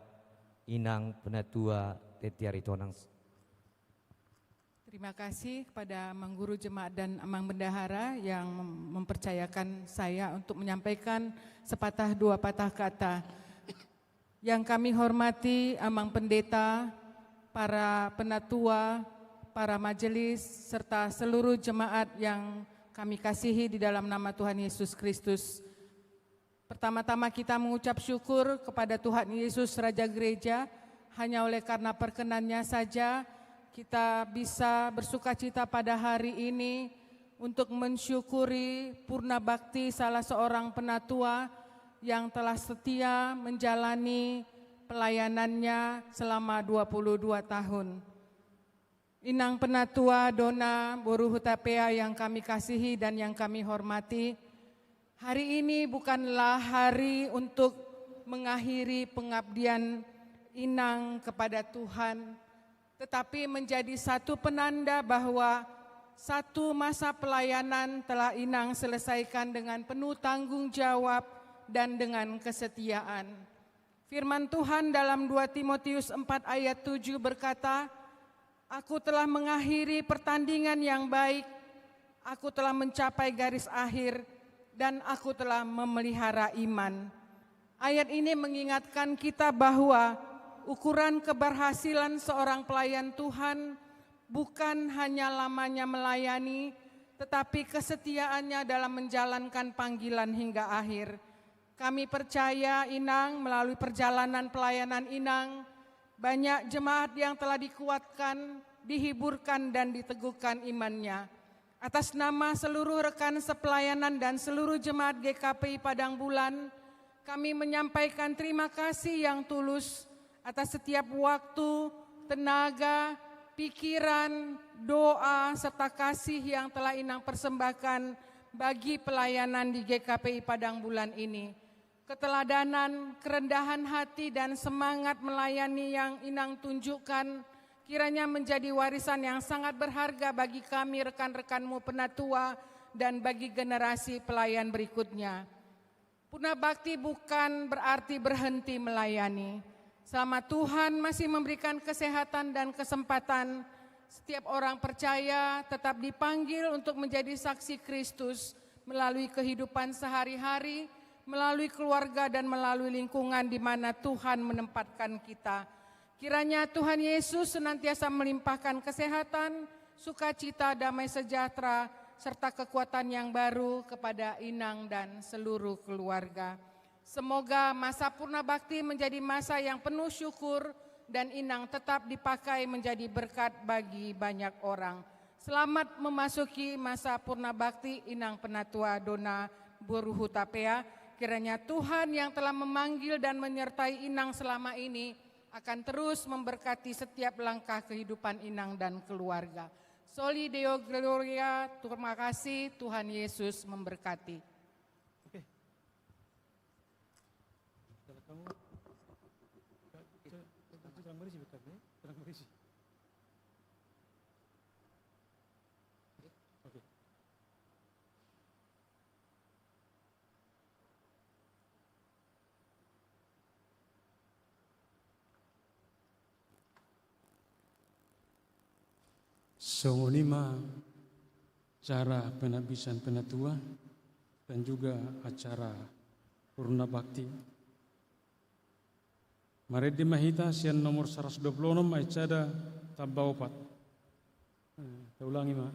Inang Penatua Teti Aritonang. Terima kasih kepada Amang Guru Jemaat dan Amang Bendahara yang mem-, mempercayakan saya untuk menyampaikan sepatah dua patah kata. Yang kami hormati Amang Pendeta, para penatua, para majelis, serta seluruh jemaat yang kami kasihi di dalam nama Tuhan Yesus Kristus. Pertama-tama kita mengucap syukur kepada Tuhan Yesus Raja Gereja, hanya oleh karena perkenan-Nya saja kita bisa bersukacita pada hari ini untuk mensyukuri purna bakti salah seorang penatua yang telah setia menjalani pelayanannya selama dua puluh dua tahun. Inang Penatua Dona Boru Hutapea yang kami kasihi dan yang kami hormati, hari ini bukanlah hari untuk mengakhiri pengabdian Inang kepada Tuhan, tetapi menjadi satu penanda bahwa satu masa pelayanan telah Inang selesaikan dengan penuh tanggung jawab dan dengan kesetiaan. Firman Tuhan dalam dua Timotius empat ayat tujuh berkata, "Aku telah mengakhiri pertandingan yang baik, aku telah mencapai garis akhir, dan aku telah memelihara iman." Ayat ini mengingatkan kita bahwa ukuran keberhasilan seorang pelayan Tuhan bukan hanya lamanya melayani, tetapi kesetiaannya dalam menjalankan panggilan hingga akhir. Kami percaya, Inang, melalui perjalanan pelayanan Inang, banyak jemaat yang telah dikuatkan, dihiburkan, dan diteguhkan imannya. Atas nama seluruh rekan sepelayanan dan seluruh jemaat G K P I Padang Bulan, kami menyampaikan terima kasih yang tulus atas setiap waktu, tenaga, pikiran, doa, serta kasih yang telah Inang persembahkan bagi pelayanan di G K P I Padang Bulan ini. Keteladanan, kerendahan hati, dan semangat melayani yang Inang tunjukkan Kiranya menjadi warisan yang sangat berharga bagi kami, rekan-rekanmu penatua, dan bagi generasi pelayan berikutnya. Purna bakti bukan berarti berhenti melayani. Selama Tuhan masih memberikan kesehatan dan kesempatan, setiap orang percaya tetap dipanggil untuk menjadi saksi Kristus melalui kehidupan sehari-hari, melalui keluarga, dan melalui lingkungan di mana Tuhan menempatkan kita. Kiranya Tuhan Yesus senantiasa melimpahkan kesehatan, sukacita, damai sejahtera, serta kekuatan yang baru kepada Inang dan seluruh keluarga. Semoga masa purna bakti menjadi masa yang penuh syukur dan Inang tetap dipakai menjadi berkat bagi banyak orang. Selamat memasuki masa purna bakti, Inang Penatua Dona Boru Hutapea. Kiranya Tuhan yang telah memanggil dan menyertai Inang selama ini akan terus memberkati setiap langkah kehidupan Inang dan keluarga. Soli Deo Gloria, terima kasih, Tuhan Yesus memberkati. Oke. Terang berisi, terang berisi. Oke. Songon i ma acara penambisan penatua dan juga acara purna bakti. Marende ma hita sian nomor saratus dua pulu onom ayat sada tamba opat. Eh, taulangi ma.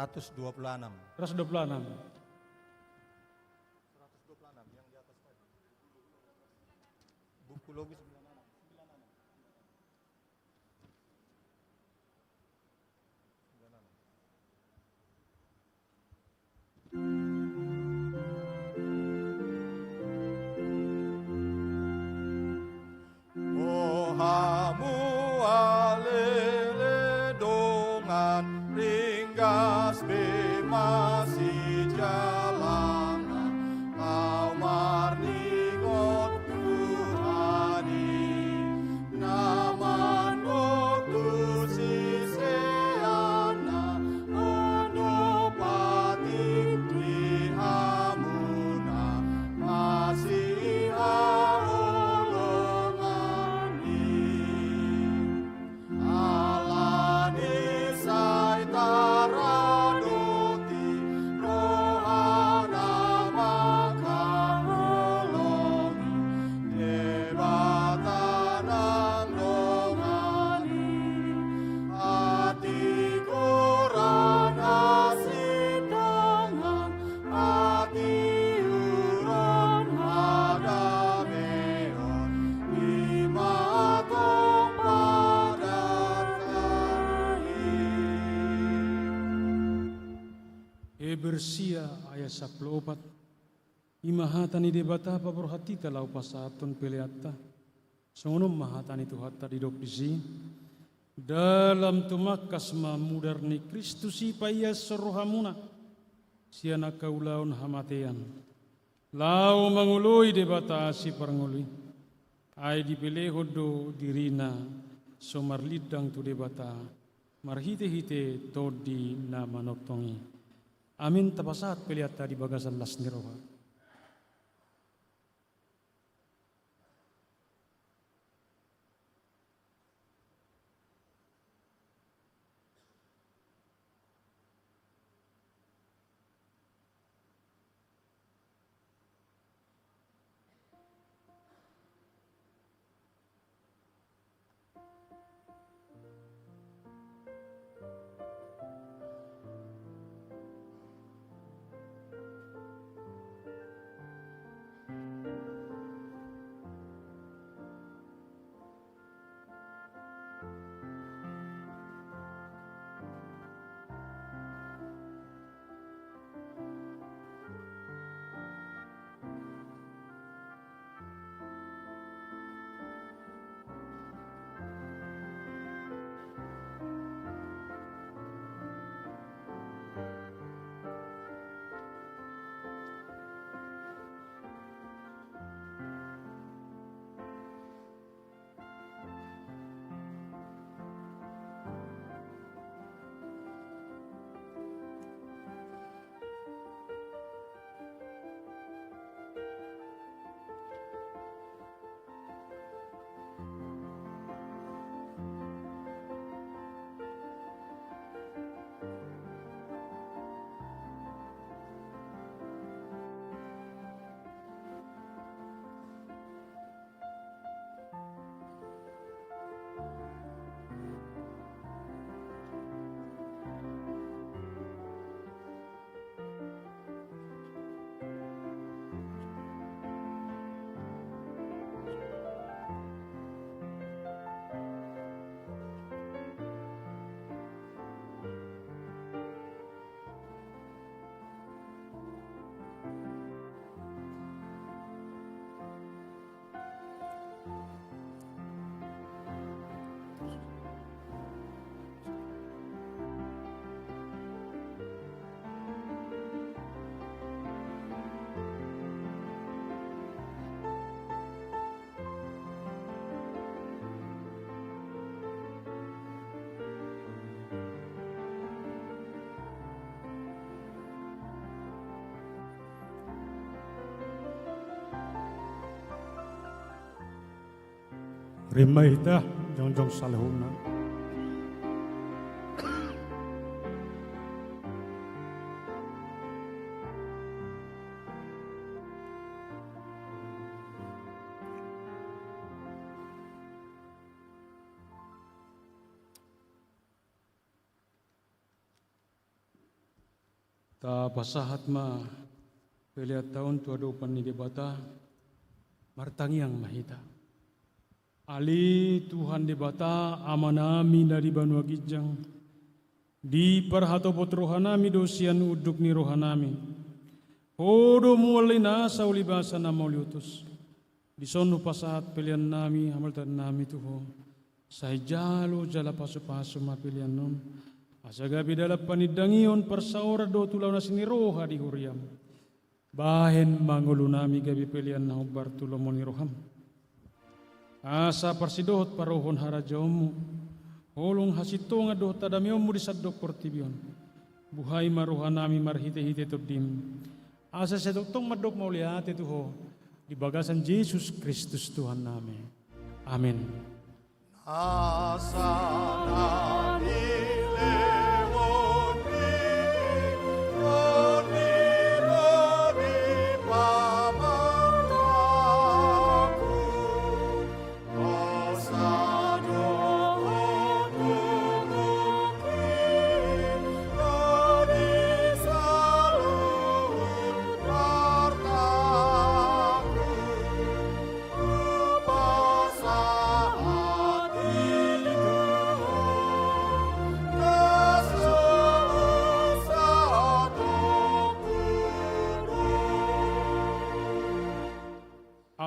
Seratus dua puluh enam. Seratus dua puluh enam. Seratus dua puluh enam yang di atas tadi. Buku logi sembilan enam. O hamu alele dongan, ringgas be ma sijalanna, laho marningot Tuhan i. Na mandok tu siseanna, on do patik di hamuna masihaholongan i. Ala ni sai taradoti rohana mangkaholongi Debata nang dongan i. Hatigoran, hasintongan, hatiuron, hadameon, i ma tong padananta i. Heber sia ayat sampulu opat. I ma hata ni Debata paborhat hita laho pasahathon peleanta. Songon on ma hata ni Tuhanta didok disi: Dalam tumangkas ma mudar ni Kristus i paiashon rohamuna sian angka ulaon hamatean, laho mangoloi Debata asi parngoluon i. Ai dipelehon do dirina so marlindang tu Debata marhitehite Tondi na manongtong i. Amin. Tapasahat peleanta di bagasan las ni roha. Rima hita jongjong saluhutna. Tapasahat ma pelean ta on tu adopan ni Debata. Martangiang ma hita. Ale Tuhan Debata, Amanami na di banua ginjang, diparhatopot rohanami do sian unduk ni rohanami. Ho do mual ni nasa ulibasa na mauliutus. Dison hupasahat peleannami, hamauliatennami tu Ho. Sai jalo jala pasupasu ma pelean on. Asa gabe dalan panindangion, parsaoran dohot ulaon asi ni roha di huriam. Bahen ma ngolunami gabe pelean na hombar tu lomo ni roham. Asa parsidohot parohon harajaonmu, holong hasintongan dohot hadameonmu di sandok portibi on. Buhai ma rohanami marhitehite Tondim. Asa sai tongtong mandok mauliate tu Ho di bagasan Jesus Kristus Tuhannami. Amen.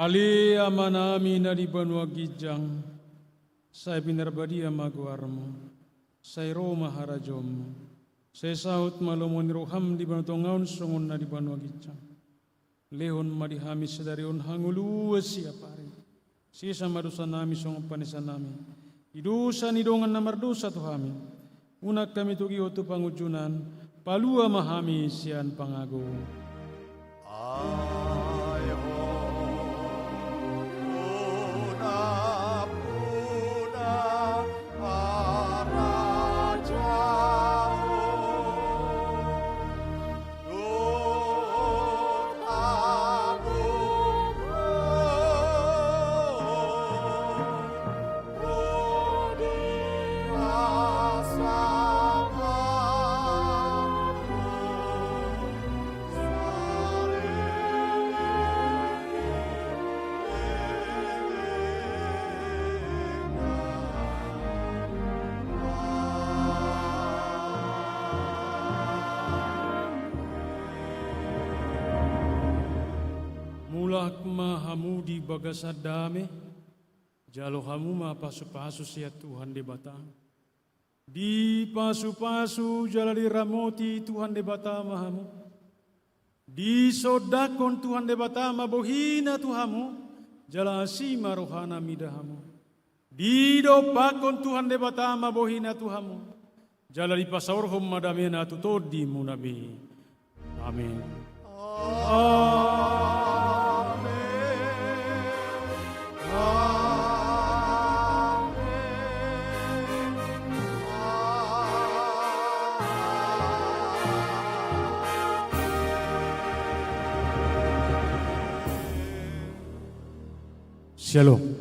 Ale Amanami na di banua ginjang, sai pinarbadia ma goarmu, sai ro ma harajaonmu, sai saut ma lomo ni roham di banua tonga on songon na di banua ginjang. Lehon ma di hami sadari on hangoluan siapari. Sesa ma dosanami songon panesanami di dosa ni dongan na mardosa tu hami. Unang hami togihon tu pangunjunan, palua ma hami sian pangago. Mulak ma hamu di bagasan dame, jalo hamu ma pasupasu sian Tuhan Debata. Dipasupasu jala diramoti Tuhan Debata ma hamu. Disondangkon Tuhan Debata ma bohina tu hamu, jala asi ma rohana mida hamu. Didompakkon Tuhan Debata ma bohina tu hamu, jala dipasaorhon ma damena tu tondimuna be. Amen. Amen. Amen. Amen. Shalom.